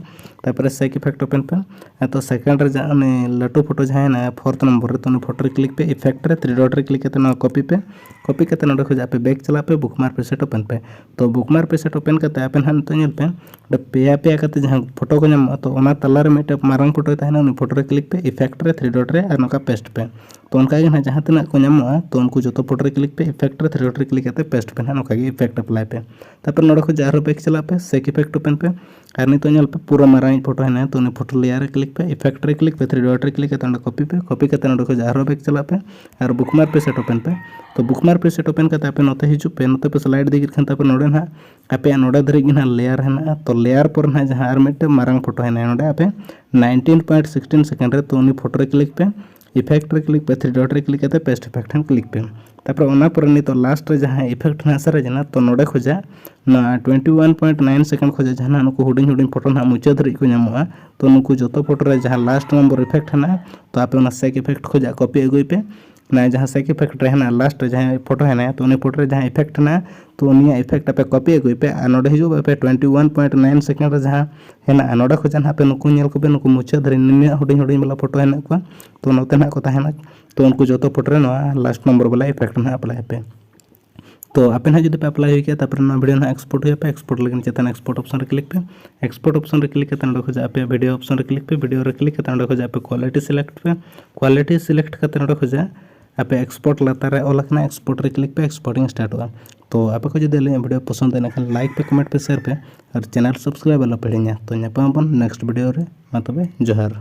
ᱛᱟᱨᱯᱚᱨᱮ shake effect open ᱯᱮ᱾ ᱟᱨ ᱛᱚ second ᱨᱮ ᱡᱟᱦᱟᱸ ᱩᱱᱤ ᱞᱟᱹᱴᱩ ᱯᱷᱳᱴᱳ ᱡᱟᱦᱟᱸᱭ ᱦᱮᱱᱟᱭᱟ fourth number ᱨᱮ, ᱛᱚ ᱩᱱᱤ ᱯᱷᱳᱴᱳ ᱨᱮ click ᱯᱮ, effect ᱨᱮ three dot ᱨᱮ click ᱠᱟᱛᱮ ᱱᱚᱣᱟ copy ᱯᱮ᱾ ᱠᱚᱯᱤ ᱠᱟᱛᱮ ᱱᱚᱰᱮ ᱠᱷᱚᱱᱟᱜ ᱟᱯᱮ ᱵᱮᱠ ᱪᱟᱞᱟᱜ ᱯᱮ, ᱵᱩᱠᱢᱟᱨᱠ ᱯᱮᱡᱽ ᱥᱮᱫ ᱳᱯᱮᱱ ᱯᱮ᱾ ᱛᱚ ᱵᱩᱠᱢᱟᱨᱠ ᱯᱮᱡᱽ ᱥᱮᱫ ᱳᱯᱮᱱ ᱠᱟᱛᱮ ᱟᱯᱮ ᱱᱟᱦᱟᱜ ᱱᱤᱛᱚᱜ ᱧᱮᱞ ᱯᱮ, ᱚᱸᱰᱮ ᱯᱮᱭᱟ ᱯᱮᱭᱟ ᱠᱟᱛᱮ ᱡᱟᱦᱟᱸ ᱯᱷᱳᱴᱳ ᱠᱚ ᱧᱟᱢᱚᱜᱼᱟ, ᱛᱚ ᱚᱱᱟ ᱛᱟᱞᱟᱨᱮ ᱢᱤᱫᱴᱮᱱ ᱢᱟᱨᱟᱝ ᱯᱷᱳᱴᱳᱭ ᱛᱟᱦᱮᱱᱟ, ᱩᱱᱤ ᱯᱷᱳᱴᱳ ᱨᱮ ᱠᱞᱤᱠ ᱯᱮ, ᱤᱯᱷᱮᱠᱴ ᱨᱮ, ᱛᱷᱨᱤ ᱰᱚᱴ ᱨᱮ, ᱟᱨ ᱱᱚᱝᱠᱟ ᱯᱮᱥᱴ ᱯᱮ᱾ ᱛᱚ ᱚᱱᱠᱟ ᱜᱮ ᱱᱟᱦᱟᱜ ᱡᱟᱦᱟᱸ ᱛᱤᱱᱟᱹᱜ ᱠᱚ ᱧᱟᱢᱚᱜᱼᱟ, ᱛᱚ ᱩᱱᱠᱩ ᱡᱚᱛᱚ ᱯᱷᱳᱴᱳ ᱨᱮ ᱠᱞᱤᱠ ᱯᱮ, ᱤᱯᱷᱮᱠᱴ ᱨᱮ, ᱛᱷᱨᱤ ᱰᱚᱴ ᱨᱮ ᱠᱞᱤᱠ ᱠᱟᱛᱮ ᱯᱮᱥᱴ ᱯᱮ ᱱᱟᱦᱟᱜ, ᱱᱚᱝᱠᱟ ᱜᱮ ᱤᱯᱷᱮᱠᱴ ᱮᱯᱞᱟᱭ ᱯᱮ᱾ ᱛᱟᱨᱯᱚᱨ ᱱᱚᱰᱮ ᱠᱷᱚᱱ ᱟᱨᱦᱚᱸ ᱵᱮᱠ ᱪᱟᱞᱟᱜ ᱯᱮ, ᱥᱮᱠ ᱤᱯᱷᱮᱠᱴ ᱳᱯᱮᱱ ᱯᱮ, ᱟᱨ ᱱᱤᱛᱚᱜ ᱧᱮᱞ ᱯᱮ ᱯᱩᱨᱟᱹ ᱢᱟᱨᱟᱝ ᱤᱡ ᱯᱷᱳᱴᱳ ᱦᱮᱱᱟᱭᱟ, ᱛᱚ ᱩᱱᱤ ᱯᱷᱳᱴᱳ ᱞᱮᱭᱟᱨ ᱨᱮ ᱠᱞᱤᱠ ᱯᱮ, ᱤᱯᱷᱮᱠᱴ ᱨᱮ ᱠᱞᱤᱠ ᱯᱮ, ᱛᱷᱨᱤ ᱰᱚᱴ ᱨᱮ ᱠᱞᱤᱠ ᱠᱟᱛᱮ ᱚᱸᱰᱮ ᱠᱚᱯᱤ ᱯᱮ, ᱠᱚᱯᱤ ᱠᱟᱛᱮ ᱱᱚᱰᱮ ᱠᱷᱚᱱ ᱟᱨᱦᱚᱸ ᱵᱮᱠ ᱪᱟᱞᱟᱜ ᱯᱮ ᱟᱨ ᱵᱩᱠᱢᱟᱨᱠ ᱯᱮᱡᱽ ᱥᱮᱫ ᱳᱯᱮᱱ ᱯᱮ᱾ ᱛᱚ ᱵᱩᱠᱢᱟᱨᱠ ᱯᱮᱡᱽ ᱥᱮᱫ ᱳᱯᱮᱱ ᱠᱟᱛᱮ ᱟᱯᱮ ᱱᱚᱛᱮ ᱦᱤᱡᱩᱜ ᱯᱮ, ᱱᱚᱛᱮ ᱯᱮ ᱥᱞᱟᱭᱤᱰ ᱤᱫᱤ ᱠᱮᱫ ᱠᱷᱟᱱ ᱛᱟᱨᱯᱚᱨ ᱱᱚᱰᱮ ᱱᱟᱦᱟᱜ ᱟᱯᱮᱭᱟᱜ ᱱᱚᱰᱮ ᱫᱷᱟᱹᱨᱤᱡ ᱜᱮ ᱱᱟᱦᱟᱜ ᱞᱮᱭᱟᱨ ᱦᱮᱱᱟᱜᱼᱟ᱾ ᱛᱚ ᱞᱮᱭᱟᱨ ᱯᱚᱨ ᱱᱟᱦᱟᱜ ᱡᱟᱦᱟᱸ ᱟᱨ ᱢᱤᱫᱴᱮᱱ ᱢᱟᱨᱟᱝ ᱯᱷᱳᱴᱳ ᱦᱮᱱᱟᱭᱟ, ᱱᱚᱰᱮ ᱟᱯᱮ ᱱᱟᱭᱤᱱᱴᱤᱱ ᱯᱚᱭᱮᱱᱴ ᱥᱤᱠᱥᱴᱤᱱ ᱥᱮᱠᱮᱱᱰ ᱨᱮ, ᱛᱚ ᱩᱱᱤ ᱯᱷᱳᱴᱳ ᱨᱮ ᱠᱞᱤᱠ ᱯᱮ, ᱤᱯᱷᱮᱠᱴ ᱨᱮ ᱠᱞᱤᱠ ᱯᱮ, ᱛᱷᱨᱤ ᱰᱚᱴ ᱨᱮ ᱠᱞᱤᱠ ᱠᱟᱛᱮ ᱯᱮᱥᱴ ᱤᱯᱷᱮᱠᱴ ᱦᱟᱸᱜ ᱠᱞᱤᱠ ᱯᱮ᱾ ᱛᱟᱨᱯᱚᱨ ᱚᱱᱟ ᱯᱚᱨᱮ ᱱᱤᱛᱚᱜ ᱞᱟᱥᱴ ᱨᱮ ᱡᱟᱦᱟᱸ ᱤᱯᱷᱮᱠᱴ ᱱᱟᱦᱟᱜ ᱥᱟᱨᱮᱡ ᱮᱱᱟ, ᱛᱚ ᱱᱚᱰᱮ ᱠᱷᱚᱱᱟᱜ ᱱᱚᱣᱟ ᱴᱩᱭᱮᱱᱴᱤ ᱣᱟᱱ ᱯᱚᱭᱮᱱᱴ ᱱᱟᱭᱤᱱ ᱥᱮᱠᱮᱱᱰ ᱠᱷᱚᱱᱟᱜ ᱡᱟᱦᱟᱸ ᱱᱟᱦᱟᱜ ᱱᱩᱠᱩ ᱦᱩᱰᱤᱧ ᱦᱩᱰᱤᱧ ᱯᱷᱳᱴᱳ ᱱᱟᱦᱟᱜ ᱢᱩᱪᱟᱹᱫ ᱫᱷᱟᱹᱨᱤᱡ ᱠᱚ ᱧᱟᱢᱚᱜᱼᱟ, ᱛᱚ ᱱᱩᱠᱩ ᱡᱚᱛᱚ ᱯᱷᱳᱴᱳ ᱨᱮ ᱡᱟᱦᱟᱸ ᱞᱟᱥᱴ ᱱᱚᱢᱵᱚᱨ ᱤᱯᱷᱮᱠᱴ ᱦᱮᱱᱟᱜᱼᱟ, ᱛᱚ ᱟᱯᱮ ᱚᱱᱟ ᱥᱮᱠ ᱤᱯᱷᱮᱠᱴ ᱠᱷᱚᱱᱟᱜ ᱠᱚᱯᱤ ᱟᱹᱜᱩᱭ ᱯᱮ᱾ ᱚᱱᱟ ᱡᱟᱦᱟᱸ ᱥᱮᱠ ᱤᱯᱷᱮᱠᱴ ᱨᱮ ᱦᱮᱱᱟᱜᱼᱟ, ᱞᱟᱥᱴ ᱨᱮ ᱡᱟᱦᱟᱸ ᱯᱷᱳᱴᱳ ᱦᱮᱱᱟᱭᱟ, ᱛᱚ ᱩᱱᱤ ᱯᱷᱳᱴᱳ ᱨᱮ ᱡᱟᱦᱟᱸ ᱤᱯᱷᱮᱠᱴ ᱦᱮᱱᱟᱜᱼᱟ, ᱛᱚ ᱩᱱᱤᱭᱟᱜ ᱤᱯᱷᱮᱠᱴ ᱟᱯᱮ ᱠᱚᱯᱤ ᱟᱹᱜᱩᱭ ᱯᱮ᱾ ᱟᱨ ᱱᱚᱰᱮ ᱦᱤᱡᱩᱜ ᱯᱮ, ᱴᱩᱭᱮᱱᱴᱤ ᱣᱟᱱ ᱯᱚᱭᱮᱱᱴ ᱱᱟᱭᱤᱱ ᱥᱮᱠᱮᱱᱰ ᱨᱮ ᱡᱟᱦᱟᱸ ᱦᱮᱱᱟᱜᱼᱟ, ᱱᱚᱰᱮ ᱠᱷᱚᱱᱟᱜ ᱱᱟᱦᱟᱜ ᱯᱮ ᱱᱩᱠᱩ ᱧᱮᱞ ᱠᱚᱯᱮ, ᱱᱩᱠᱩ ᱢᱩᱪᱟᱹᱫ ᱫᱷᱟᱹᱨᱤᱡ ᱱᱤᱱᱟᱹᱜ ᱦᱩᱰᱤᱧ ᱦᱩᱰᱤᱧ ᱵᱟᱞᱟ ᱯᱷᱳᱴᱳ ᱦᱮᱱᱟᱜ ᱠᱚᱣᱟ, ᱛᱚ ᱱᱚᱛᱮ ᱱᱟᱦᱟᱜ ᱠᱚ ᱛᱟᱦᱮᱱᱟ᱾ ᱛᱚ ᱩᱱᱠᱩ ᱡᱚᱛᱚ ᱯᱷᱳᱴᱳ ᱨᱮ ᱱᱚᱣᱟ ᱞᱟᱥᱴ ᱱᱚᱢᱵᱚᱨ ᱵᱟᱞᱟ ᱤᱯᱷᱮᱠᱴ ᱱᱟᱦᱟᱜ ᱮᱯᱞᱟᱭ ᱟᱯᱮ᱾ ᱛᱚ ᱟᱯᱮ ᱱᱟᱦᱟᱜ ᱡᱩᱫᱤ ᱯᱮ ᱮᱯᱞᱟᱭ ᱦᱩᱭ ᱠᱮᱜᱼᱟ, ᱛᱟᱨᱯᱚᱨᱮ ᱱᱚᱣᱟ ᱵᱷᱤᱰᱤᱭᱳ ᱱᱟᱦᱟᱜ ᱮᱠᱥᱯᱳᱨᱴ ᱦᱩᱭᱩᱜᱼᱟ, ᱯᱮ ᱮᱠᱥᱯᱳᱨᱴ ᱞᱟᱹᱜᱤᱫ ᱪᱮᱛᱟᱱ ᱮᱠᱥᱯᱳᱨᱴ ᱚᱯᱥᱚᱱ ᱨᱮ ᱠᱞᱤᱠ ᱯᱮ᱾ ᱮᱠᱥᱯᱳᱨᱴ ᱚᱯᱥᱚᱱ ᱨᱮ ᱠᱞᱤᱠ ᱠᱟᱛᱮ ᱱᱚᱰᱮ ᱠᱷᱚᱱᱟᱜ ᱟᱯᱮ ᱵᱷᱤᱰᱤᱭᱳ ᱚᱯᱥᱚᱱ ᱨᱮ ᱠᱞᱤᱠ ᱯᱮ᱾ ᱵᱷᱤᱰᱤᱭᱳ ᱨᱮ ᱠᱞᱤᱠ ᱠᱟᱛᱮ ᱱᱚᱰᱮ ᱠᱷᱚᱱᱟᱜ ᱟᱯᱮ ᱠᱳᱣᱟᱞᱤᱴᱤ ᱥᱤᱞᱮᱠᱴ ᱯᱮ᱾ ᱠᱳᱣᱟᱞᱤᱴᱤ ᱥᱤᱞᱮᱠᱴ ᱠᱟᱛᱮ ᱱᱚᱰᱮ ᱠᱷᱚᱱᱟᱜ ᱟᱯᱮ ᱮᱠᱥᱯᱳᱨᱴ ᱞᱟᱛᱟᱨ ᱨᱮ ᱚᱞ ᱟᱠᱟᱱᱟ, ᱮᱠᱥᱯᱳᱨᱴ ᱨᱮ ᱠᱞᱤᱠ ᱯᱮ, ᱮᱠᱥᱯᱳᱨᱴᱤᱝ ᱥᱴᱟᱨᱴᱚᱜᱼᱟ᱾ ᱛᱚ ᱟᱯᱮ ᱠᱚ ᱡᱩᱫᱤ ᱟᱹᱞᱤᱧᱟᱜ ᱵᱷᱤᱰᱤᱭᱳ ᱯᱚᱥᱚᱱᱫ ᱮᱱᱟ ᱠᱷᱟᱱ ᱞᱟᱭᱤᱠ ᱯᱮ, ᱠᱚᱢᱮᱱᱴ ᱯᱮ, ᱥᱮᱭᱟᱨ ᱯᱮ ᱟᱨ ᱪᱮᱱᱮᱞ ᱥᱟᱵᱥᱠᱨᱟᱭᱤᱵ ᱟᱞᱚ ᱯᱮ ᱦᱤᱲᱤᱧᱟ᱾ ᱛᱚ ᱧᱟᱯᱟᱢ ᱟᱵᱚᱱ ᱱᱮᱠᱥᱴ ᱵᱷᱤᱰᱤᱭᱳ ᱨᱮ᱾ ᱢᱟ ᱛᱚᱵᱮ ᱡᱚᱦᱟᱨ᱾